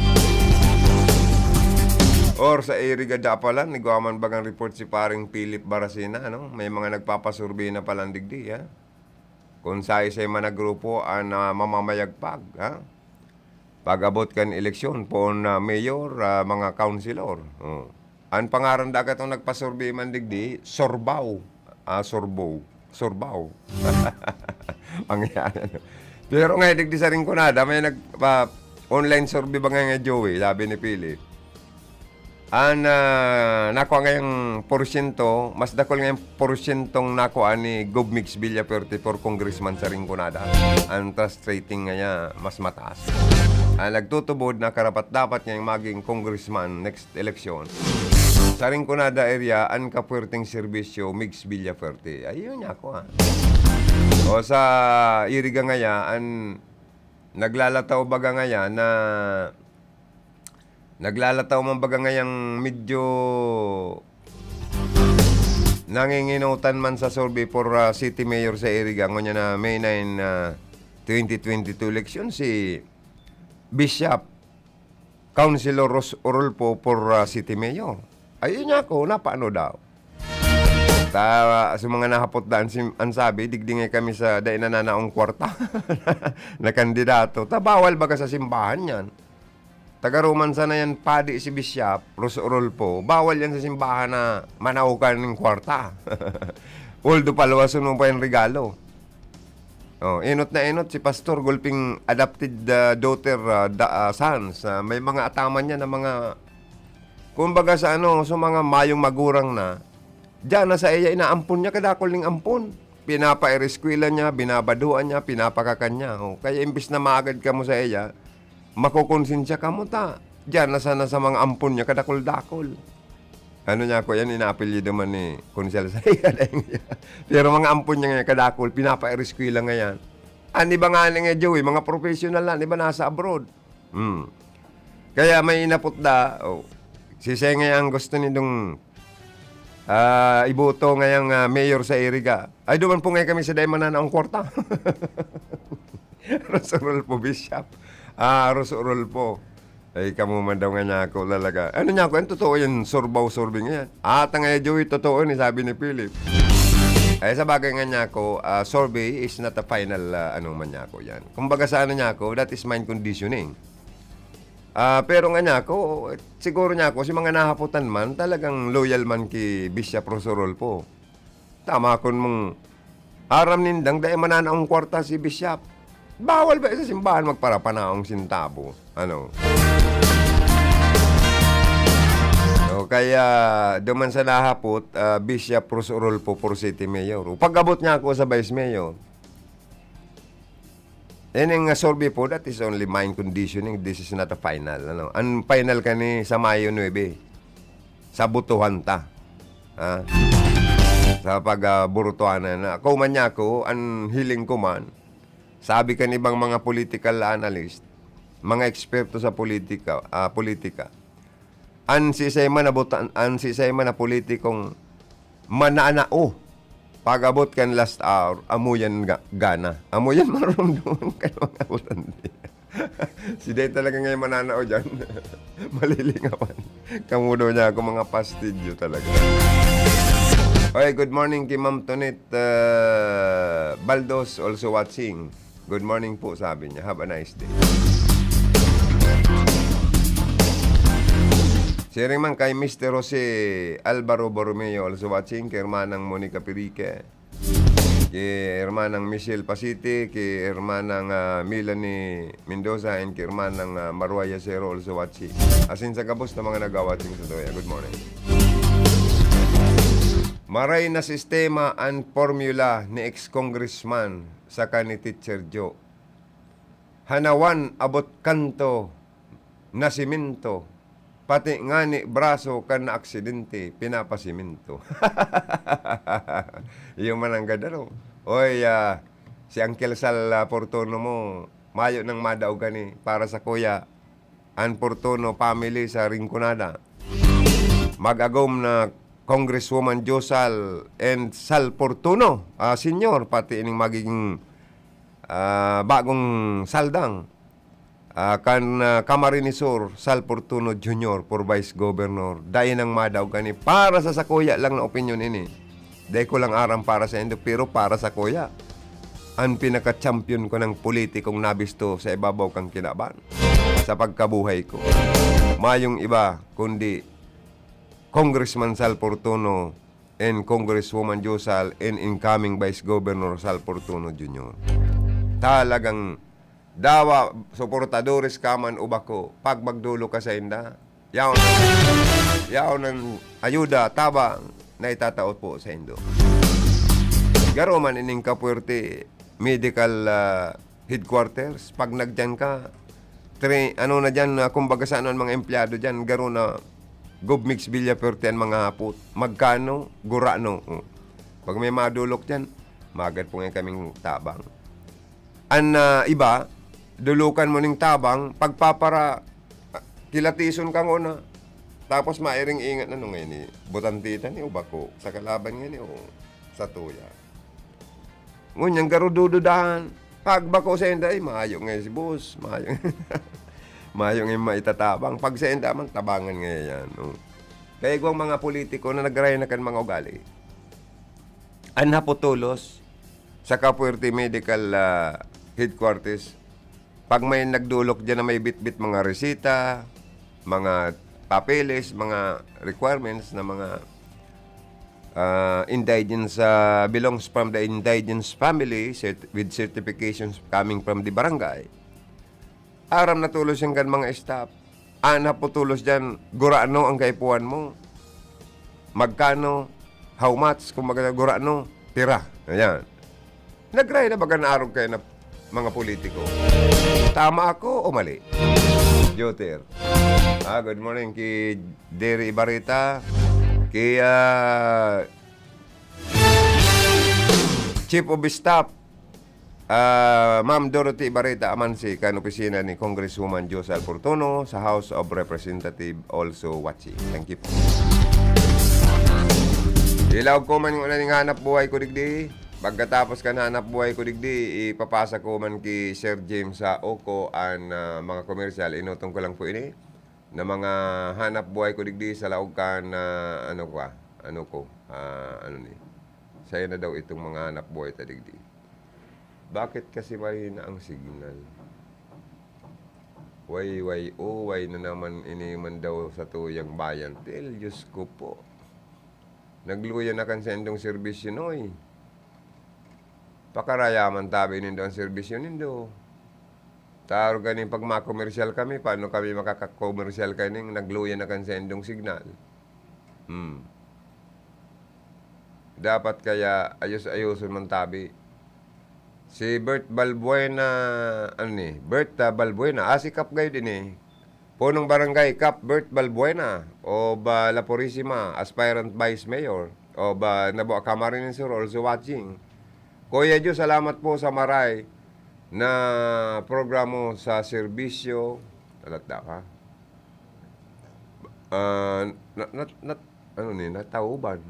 Or sa Iriga Dapalan, igwa man bagang report si Paring Philip Baracena, no? May mga nagpapasurvey na palan digdi, ha? Kung saisay man na grupo an, ah, mamamayagpag, ha? Pag-abot kan eleksyon, poon na mayor, ah, mga councilor. Oh. An pangaran dagat ang nagpasurvey man digdi, Sorbaw. Ah, Sorbo. Sorbaw. Ang yan. Pero nga, digdi sa Rinconada, may nag-, pa, online survey ba nga, nga, Joey, sabi ni Philip. An, ah, nakua ngayang porsyento, mas dakul ngayang porsyentong nakua ni Gov Migs Villafuerte for congressman sa Rinconada. An trust rating ngaya mas mataas. An nagtutubod na karapat-dapat ngayang maging congressman next eleksyon. Sa Rinconada area, an kapuwerteng serbisyo, Migs Villafuerte. Ayun niya ako, ah. O sa Iriga ngaya, an naglalataw baga ngaya na Naglalataw man baga ngayang medyo nanginginotan man sa survey for, ah, city mayor sa Iriga, ngunyan na May nine, ah, twenty twenty-two election, si Bishop Councilor Ros Orolfo for, ah, city mayor. Ayun niya ako, napaano daw? Ta, sa mga nahapot daan, sim-, an sabi, digdi nga kami sa dai nananaong kwarta na kandidato. Ta, bawal baga sa simbahan yan. Taga Roman sana yan, padi si Bishop Ros Orolfo. Bawal yan sa simbahan na manaukan ning kwarta. Although paluwason mo pa yung regalo. Oh, enot na enot si Pastor, gulping adopted, ah, daughter, ah, da-, ah, sons. Ah, may mga ataman niya na mga, kumbaga sa ano, sa mga mayong magurang na, diyan na sa iya, inaampon niya, kadakol ning ampon. Pinapaireskwela niya, binabaduan niya, pinapakakan niya. Oh, kaya imbis na maagad kamo sa iya, makokonsensya kamo ta. Diyan na sana sa mga ampon niya, kadakol-dakol. Ano niya ako yan, inaapelyido man ni Konsel sa iya. Pero mga ampon niya ngayon, kadakol, pinapairiskwela ngayon. An iba nga ni nga, Joey, mga professional na, an iba nasa abroad. Hmm. Kaya may inapot da, oh, si Sengay ang gusto nindong, ah, iboto ngayang, ah, mayor sa Iriga. Ay, duman po ngayon kami sa dai mananaong kwarta. Rosorol po, Bishop. Ah, Rosorol po. Ay, kamo man daw nga niya ako lalaga. Ano niya ako? Ang totoo yan, surbaw, survey nga yan. Ata nga, Joey, totoo ni sabi ni Philip. Ay, sa bagay nga niya ako, ah, survey is not a final, ah, ano man niya ako yan. Kumbaga sa ano niya ako, that is mind conditioning. Ah, pero nga niya ako, siguro niya ako, si mga nahaputan man, talagang loyal man ki Bishop Rosorol po. Tama kun mong aram nindang dai mananaong kwarta si Bishop. Bawal ba sa simbahan magparapanaong sintabo? Ano? O kaya, duman sa nahapot, ah, Bishop Ros Orolfo for City Mayor. O, pag-abot niya ako sa Vice Mayor, ining, ah, survey po, that is only mind conditioning. This is not a final. Ano? Ang final kani sa Mayo nuebe. Sa botohan ta. Ha? Sa pag, ah, burutuhan na. Ako man niya ako, ang hiling ko man, sabi kan ibang mga political analyst, mga eksperto sa politika, ah, politika, An siisay man na buta-, an siisay man na politikong mananao, pag-abot kan last hour, amo yan ga-, gana. Amo yan marumduman kan mga butante. Si Day talaga ngayon mananao dyan. Malilingawan. Kamudo niya ako, mga pastidyo talaga. Okay, good morning kay Ma'am Tonet, uh, Baldos, also watching. Good morning po, sabi niya. Have a nice day. Sharing man kay Mister Jose Alvaro Borromeo, also watching, kay Hermanang Monica Pirique, kay Hermanang Michelle Pasite, kay Hermanang, ah, Melanie Mendoza, and kay Hermanang, ah, Maruaya Cero, also watching. Asin sa gabos na mga nag-watching sa Toya. Good morning. Maray na sistema an formula ni ex-congressman saka ni Teacher Joe. Hanawan, abot kanto, nasimento, pati ngani braso kan naaksidente, pinapasimento. Iyo man ang ganda, no? Oy, ah, si Uncle Sal, ah, Fortuno mo, mayo nang madaog kani para sa kuya, an Fortuno family sa Rinconada. Mag-agom na Congresswoman Josal and Sal Fortuno, ah, Senior, pati ining magiging, ah, bagong saldang, ah, kan, ah, Camarines Sur, Sal Fortuno Junior for Vice Governor. Dai nang madaog kani. Para sa sakuya lang na opinyon ini. Dai ko lang aram para sa indo, pero para sa kuya, an pinaka-champion ko ng politikong nabisto sa ibabaw kan kinaban sa pagkabuhay ko. Mayong iba kundi Congressman Sal Fortuno and Congresswoman Josal and incoming Vice Governor Sal Fortuno Junior. Talagang dawa, suportadores ka man o bako, pag magdolok ka sainda, yaon, yaon ang ayuda, tabang na itatao po saindo. Garo man ining Kapuerte Medical, ah, Headquarters, pag nagdiyan ka, tre-, ano na diyan, ah, kumbaga sa ano, ang mga empleyado diyan, garo na Gov Mix Villafuerte ang mga hapot. Magkano? Gurano. Oh. Pag may madolok diyan, magad po ngayon kaming tabang. An, ah, iba, dolokan mo ning tabang, pagpapara-, ah, kilatison ka ngona. Tapos mairing ingat na, "No, ngayon ni, butante ta ni o bako, sa kalaban ngayon ni o sa tuya." Ngunyan, garo dududahan. Pag bako sainda, ay, mayo ngayon si boss, mayo, mayo ngayon maitatabang. Pag sainda man, tabangan ngayon yan, no? Kaya igwang mga politiko na nagray na kan mga ugali. An haputulos sa Kapuerte Medical, ah, Headquarters, pag may nagdolok diyan na may bitbit mga resita, mga papeles, mga requirements na mga, ah, indigenous, ah, belongs from the indigenous family cert-, with certifications coming from the barangay. Aram na tulos yan kan mga staff. An haputulos diyan, gurano ang kaipuhan mo? Magkano? How much? Kung magkano, gurano? Pira? Ayan. Nagray na baga na arog kayo na mga politiko. Tama ako o mali? Joter. Ah, good morning kay Derry Ibarita. Kay, ah, Chief of Staff, ah, Ma'am Dorothy Ibarita Amansi, kan opisina ni Congresswoman Josal Fortuno sa House of Representative, also watching. Thank you po. Ilaog ko man yung ning hanap buhay ko digdi. Pagkatapos kan hanap buhay ko digdi, ipapasa ko man ki Sir James sa Oko an, ah, mga komersyal. Inutong ko lang po ini na mga hanap buhay ko digdi sa laog kan, ah, ano ko, ah, ano ko, ah, ano ni. Sa'yo na daw itong mga hanap buhay ta digdi. Bakit kasi mahina ang signal? Way, way, oh, way na naman ini man daw sa tuyang bayan. Tel, Diyos ko po. Nagluya na kan saindong serbisyo, noy. Pakarayaman tabi nindo ang serbisyo nindo. Taro ganing pag makomersyal kami, paano kami makakakomersyal kaning nagluya na kan saindong signal? Hmm. Dapat kaya ayos-ayoson man tabi. Si Bert Balbuena, ano ni? Bert, ah, Balbuena. Ah, si Kap gayud ini. Punong Barangay Kap Bert Balbuena o ba La Purisima, aspirant Vice Mayor o ba Nabua Camarines Sur, also watching. Kuya Jo, salamat po sa maray na programa sa serbisyo. Alat daw, ha? Ah, na, na, na, ano ni, natauban.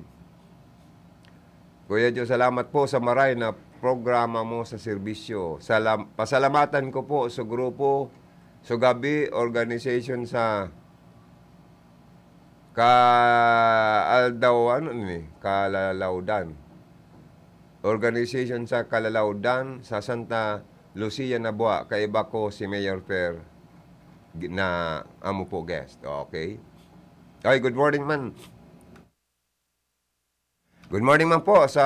Kuya Joe, salamat po sa maray na programa mo sa serbisyo. Salam-, pasalamatan ko po sa grupo, sa gabi, organization sa Kaaldaw, ano ni, Kalalawdan. Organization sa Kalalawdan, sa Santa Lucia, Nabua. Kaiba ko si Mayor Fer, gi-, na amo po guest. Okay? Ay, good morning man. Good morning man po sa,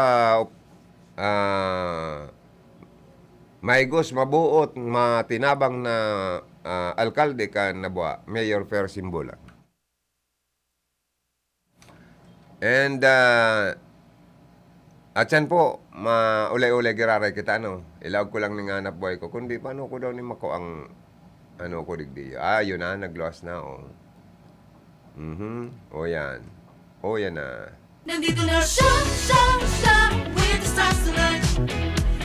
ah, maigos, mabuot, matinabang na, ah, alkalde kan Nabua, Mayor Fer Simbulan. And, ah, at yan po, maulay-ulay giraray kita, no? Ilaog ko lang ning hanap buhay ko. Kundi paano ko daw ni mako ang, ano ko digdi? Ah, yun na, nagluwas na, oh. Mhm. O yan. O yan na. Nandito na siya, siya, siya, with the stars tonight.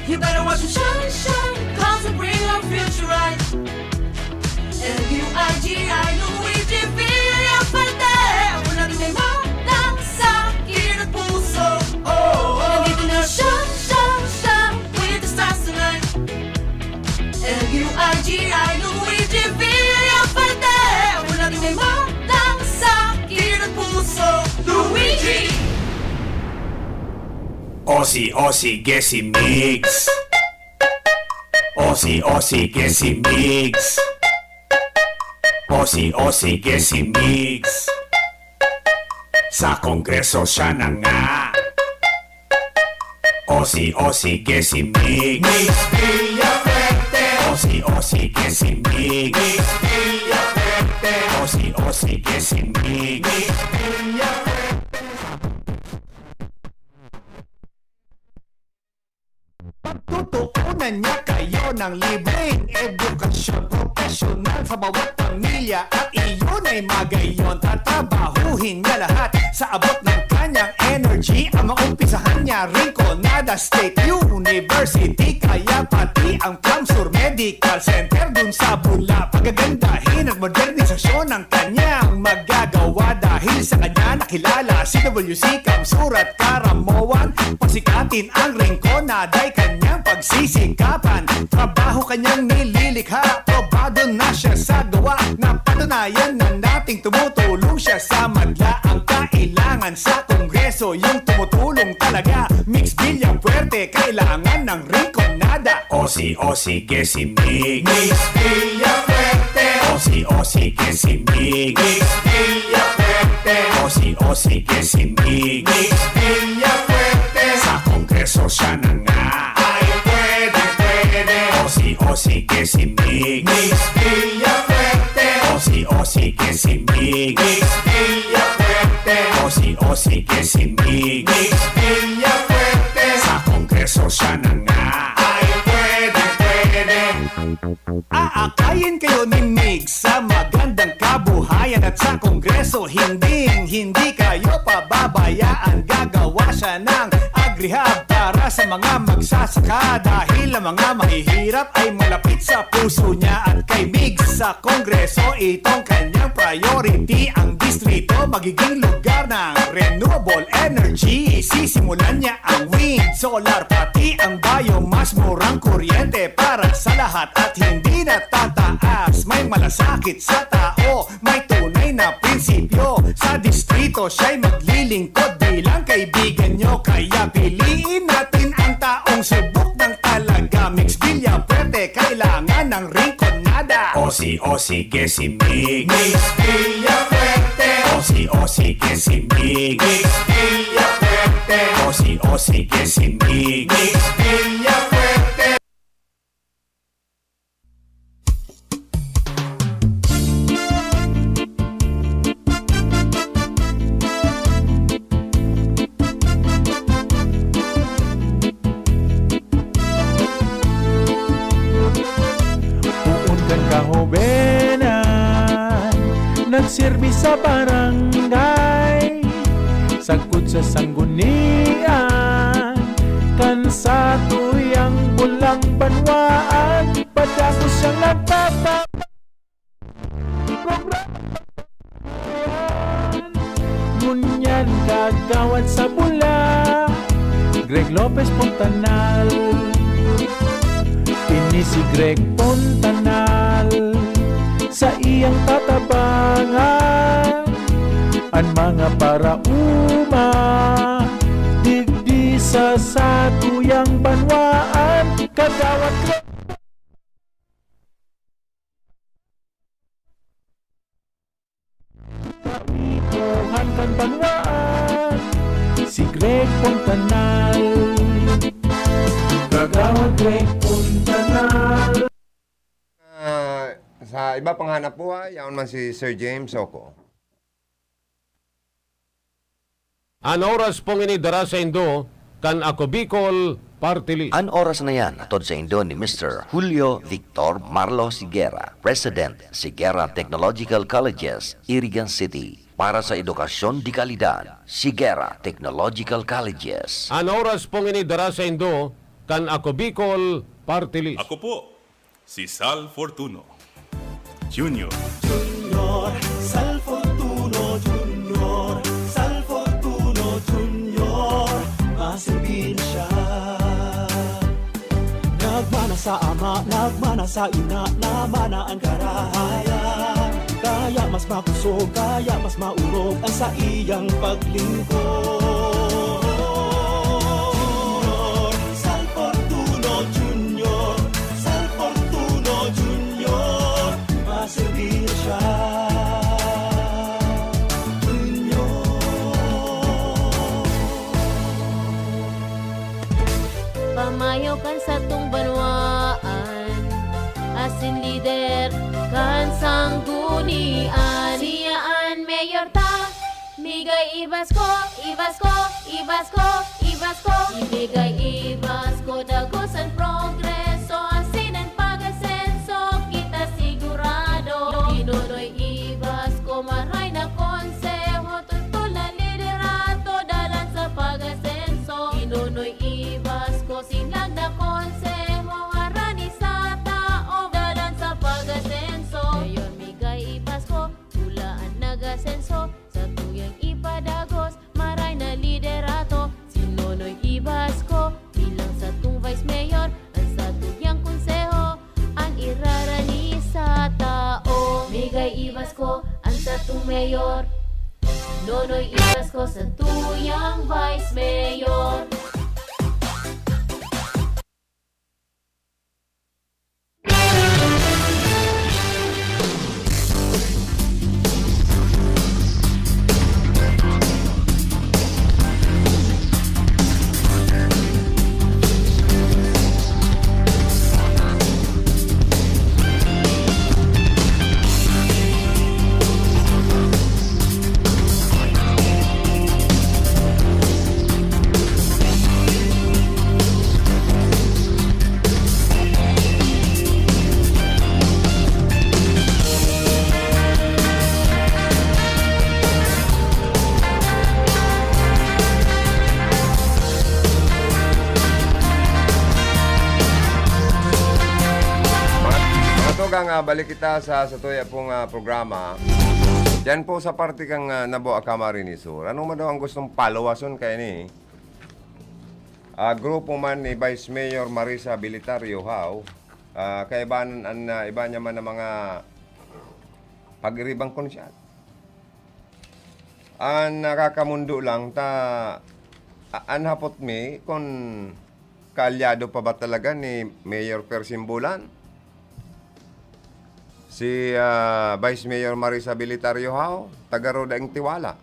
You better watch him shine, shine, 'cause he'll bring our future right. L U I G I, Luigi Villafuerte. Ako na rin may magdang sakit at puso. Oh, nandito na siya, siya, siya, with the stars tonight. L U I G I, Luigi Villafuerte. Ako na rin may magdang sakit at puso. Luigi! Osi, osi, gesi, migs. Osi, osi, gesi, migs. Osi, osi, gesi, migs. Sa Kongreso siya na nga. Osi, osi, gesi, migs. Migs Villafuerte. Osi, osi, gesi, migs. Migs Villafuerte. Osi, osi, gesi, migs. Migs Villafuerte. Pagtutuunan niya kayo ng libreng edukasyon, profesional sa bawat pamilya, at iyon ay magayon. Tatrabahuhin niya lahat sa abot ng kanyang energy. Ang maumpisahan niya, Rinconada State University, kaya pati ang CamSur Medical Center dun sa Bula. Pagagandahin at modernisasyon ang kanyang magagawa. Dahil sa kanya nakilala si W C, CamSur at Caramoan. Pasikatin ang Rinconada ay kanyang pagsisikapan. Trabaho kanyang nililikha, probado na siya sa gawa. Napatunayan na nating tumutulong siya sa madla. Ang kailangan sa Kongreso, yung tumutulong talaga. Migs Villafuerte, kailangan ng Rinconada. Osi, osi, gesi, migs. Migs Villafuerte. Osi, osi, gesi, migs. Migs Villafuerte. Osi, osi, gesi, migs. Migs Villafuerte. Sa Kongreso siya na nga. Ay, pwede, pwede. Osi, osi, gesi, migs. Migs Villafuerte. Osi, osi, gesi, migs. Migs Villafuerte. Osi, osi, gesi, migs. Migs Villafuerte. Sa Kongreso siya na nga. Ay, pwede, pwede. Aakayin kayo ni Migs sa magandang kabuhayan at sa Kongreso, hinding-hindi kayo pababayaan. Gagawa siya ng agrihab para sa mga magsasaka, dahil ang mga mahihirap ay malapit sa puso niya. At kay Migs sa Kongreso, itong kanyang priority. Ang distrito magiging lugar ng renewable energy. Sisimulan niya ang wind, solar, pati ang biomass. Murang kuryente para sa lahat at hindi natataas. May malasakit sa tao, may tunay na prinsipyo. Sa distrito, siya'y maglilingkod bilang kaibigan nyo. Kaya piliin natin ang taong subok ng talaga. Migs Villafuerte, kailangan ng Rinconada. Osi, osi, gesi, migs. Migs Villafuerte. Osi, osi, gesi, migs. Migs Villafuerte. Osi, osi, gesi, migs. Migs Villafuerte. Poon kan kahobenan, nagserbi sa barangay, sagkod sa sanggunian, kan satuyang bulang banwaan, padagos siyang nagpapa-, programa. Gawad sa Bula, Greg Lopez Fontanal. Ini si Greg Fontanal, sa iyang tatabangan an mga paraoma digdi sa satuyang banwaan. Kagawad Greg. Kaipuhan kan banwaan, si Greg Fontanal. Kagawad Greg Fontanal. Ah, sa iba pang hanap buhay, yaon man si Sir James Soco. An oras pong ini dara saindo kan Ako Bicol Party List. An oras na yan, hatod saindo ni Mister Julio Victor Marlo Siguera, President, Siguera Technological Colleges, Irigan City. Para sa edukasyon de kalidad, Siguera Technological Colleges. An oras pong ini dara saindo kan Ako Bicol Party List. Ako po, si Sal Fortuno Junior. Junior, Sal Fortuno Junior, Sal Fortuno Junior, maserbir na siya. Nagmana sa ama, nagmana sa ina, namana an karahayan. Kaya mas makusog, kaya mas maurog ang saiyang paglingkod. Sal Fortuno Junior, Sal Fortuno Junior, maserbir na siya. Junior. Pamayo kan satong banwaan, asin lider kan sanggunian. Siya an mayor ta, migay ibas ko, ibas ko, ibas ko, ibas ko. Ibigay ibas ko, dagos an progreso, asin an pag-asenso, kita sigurado. Inonoy ibas ko, maray na konseho, tutol na liderato, dalan sa pag-asenso. Inonoy ibas ko, sinlag na konseho, harani sa tao, dalan sa pag-asenso. Mayor, migay ibas ko, pula an nag-asenso, satuyang ipadagos, maray na liderato. Si Nonoy ibas ko, bilang satong vice mayor, an satuyang konseho, an irarani sa tao. Migay ibas ko, an satong mayor. Nonoy ibas ko, satuyang vice mayor. Mga, mga tugang, ah, balik kita sa, sa tuya pong, ah, programa. Diyan po sa parte kang, ah, Nabo, Camarines Sur. Ano man daw ang gustong paluwason kaya ni, ah, grupo man ni Vice Mayor Marisa Bilitar Yohao, ah, kaibahan an, ah, iba niya man ang mga pagiribang konsyal. An nakakamundo lang ta, a-, an hapot mi kun kaalyado pa ba talaga ni Mayor Per Simbulan si, ah, Vice Mayor Marisa Bilitar Yohao, taga Roda ing Tiwala,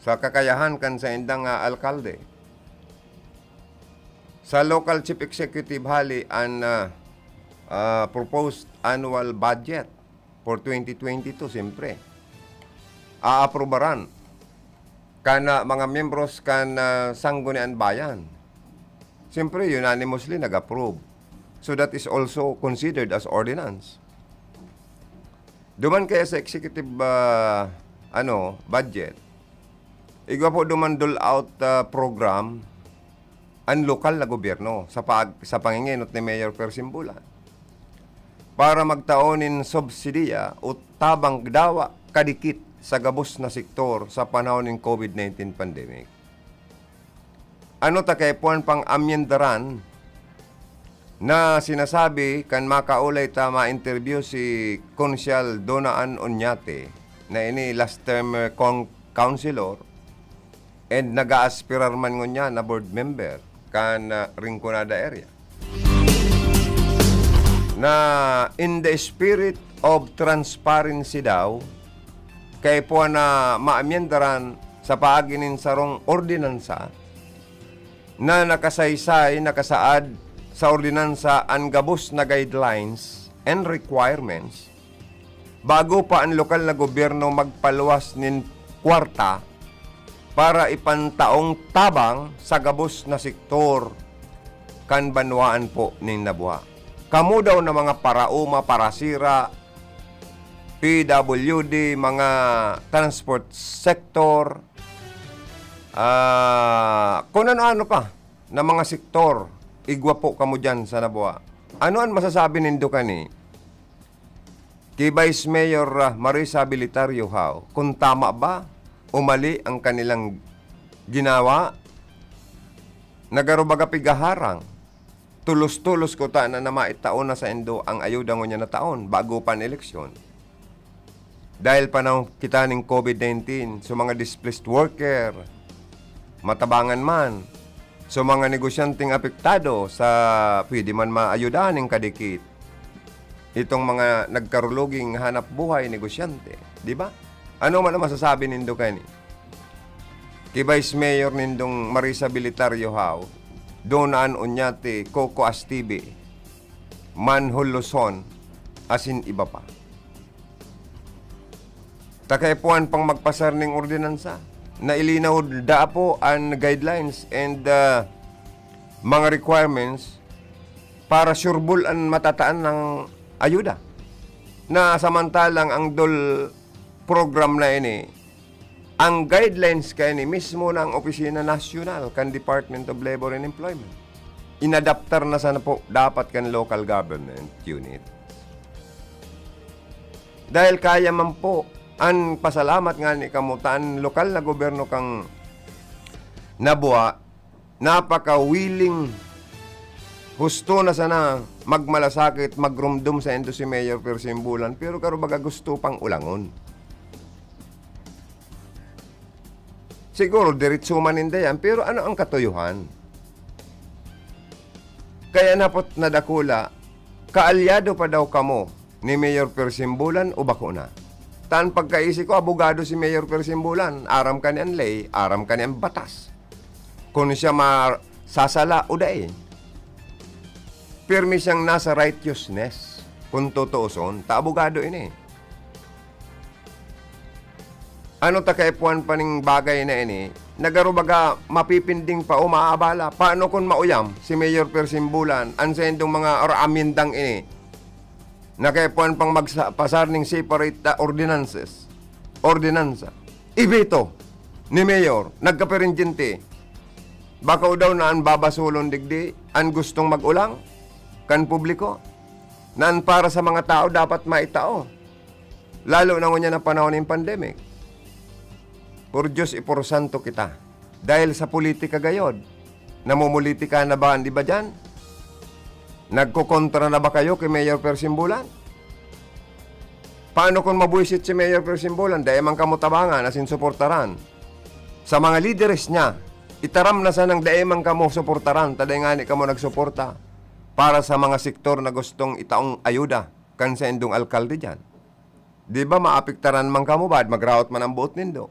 sa kakayahan kan saindang, ah, alkalde. Sa local chief executive hali an, ah, ah, proposed annual budget for twenty twenty-two, siyempre, aaprubaran kan, ah, mga miyembros kan, ah, Sangguniang Bayan. Siyempre, unanimously nag-approve. So, that is also considered as ordinance. Duman kaya sa executive, ah, ano, budget, igwa po duman dole out, ah, program an lokal na gobyerno sa pag-, sa pangingenot ni Mayor Per Simbulan para magtao nin subsidiya o tabang dawa kadikit sa gabos na sektor sa panahon nin COVID nineteen pandemic. Ano ta kaipuhan pang amyendaran na sinasabi kan makaulay ta ma-interview si Konsyal Dona Ann Oñate, na ini last term, eh, con-, councilor, and nag-aaspirar man ngunyan na board member kan, ah, Rinconada area. Na in the spirit of transparency daw, kaipuhan na maamyendaran sa paagi nin sarong ordinansa na nakasaysay, nakasaad sa ordinansa an gabos na guidelines and requirements bago pa an lokal na gobyerno magpaluwas nin kwarta para ipantaong tabang sa gabos na sektor kan banwaan po nin Nabua. Kamo daw na mga paraoma, parasira, P W D, mga transport sector, ah, kung ano-ano pa na mga sektor, igwa po kamo dyan sa Nabua. Ano an masasabi nindo kani? Ki Vice Mayor, ah, Marisa Belitario Howe, kung tama ba o mali ang kanilang ginawa, na garo baga pigaharang, tulos-tulos ko ta na, na maitao na saindo ang ayuda ngunyan na taon, bago pa an eleksyon. Dahil panahon kita ning COVID nineteen, so mga displaced worker, matabangan man, so mga negosyanteng apektado sa pwede man maayudahan ning kadikit, itong mga nagkaruluging hanap buhay, negosyante, di ba? Ano man ang masasabi nindo kani? Ki Vice Mayor nindong Marisa Belitario Howe, Dona Ann Oñate, Coco Astibe, Manhol Luzon, asin iba pa. Ta kaipuhan pang magpasar ning ordinansa na ilinaw dapo an guidelines and, ah, mga requirements para sureball an matataan ng ayuda. Na samantalang ang dole program na ini, ang guidelines kaini mismo ng Opisina Nasyonal kan Department of Labor and Employment. Inadaptar na sana po dapat kan local government unit. Dahil kaya man po, an pasalamat ngani kamo ta an lokal na gobyerno kan Nabua, napaka-willing, husto na sana magmalasakit, magrumdom saindo si Mayor Persimbulan, pero garo baga gusto pang ulangon. Siguro, diretso man ninda yan, pero ano ang katuyohan? Kaya napot nadakula, kaalyado pa daw kamo ni Mayor Persimbulan o bako na? Ta an pagkaisi ko, abogado si Mayor Persimbulan, aram kani an ley, aram kani an batas. Kun siya masasala o dai. Pirmi siyang nasa righteousness, kun tutuoson, ta abogado ini. Ano ta kaipuhan pa ning bagay na ini? Na garo baga mapipinding pa o maabala. Paano kun mauyam si Mayor Persimbulan, an saindong mga or amyendang ini? Na kaipuhan pang magsa-, pasar ning separate, ah, ordinances. Ordinansa. Ibito ni Mayor, nagkaperendyente. Bako daw na an babasolon digdi, an gustong mag-ulang kan publiko, na an para sa mga tao dapat maitao. Lalo na ngunyan na panahon nin pandemic. Por Diyos, iporsanto kita. Dahil sa politika gayod. Namumulitika na ba, di ba dyan? Nagkokontra na ba kayo kay Mayor Persimbulan? Paano kung mabuisit si Mayor Persimbulan? Dai man kamo tabangan, asin suportaran. Sa mga lideres niya, itaram na sanang dai man kamo suportaran, ta dai ngani kamo nagsuporta para sa mga sektor na gustong itaong ayuda kan saindong alkalde diyan. Di ba maapektaran man kamo, baad magraot man ang boot nindo?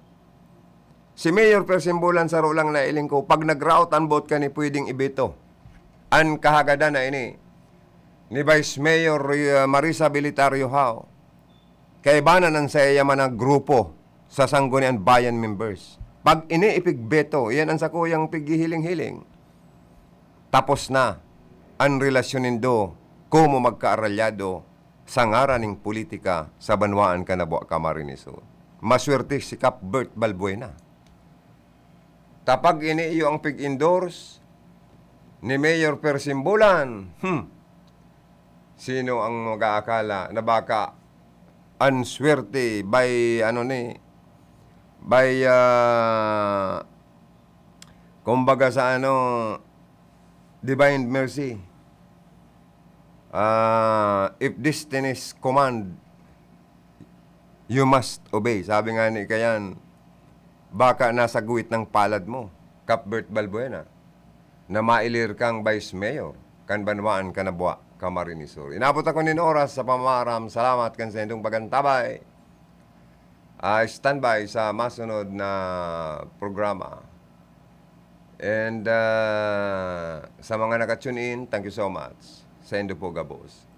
Si Mayor Persimbulan, saro lang nailing ko, pag nagraot an boot kani, pwedeng ibeto an kahagadan na ini ni Vice Mayor, uh, Marisa Belitario Howe. Kaibanan an saiya man na grupo sa Sangguniang Bayan members. Pag ini ipigbeto, iyan an sakuyang pighihiling-hiling. Tapos na an relasyon nindo komo magkaaralyado sa ngaran ning politika sa banwaan kan Nabua, Camarines Sur. Maswerte si Cap Bert Balbuena. Ta pag ini iyo ang pig-endorse ni Mayor Persimbulan, hmm, sino ang mag-aakala na baka an swerte by, ano ni, by, ah, kumbaga sa ano, divine mercy. Ah, "If destiny's command, you must obey." Sabi nga ni Kayan, "Baka nasa guwit ng palad mo, Cuthbert Balbuena, na mailir kang vice mayor kan banwaan kan Nabua, Camarines Sur." Inabot ako nin oras sa pamamaram. Salamat kan saindong pagantabay. Ah, standby sa masunod na programa. And, ah, sa mga naka-tune in, thank you so much. Saindo po gabos.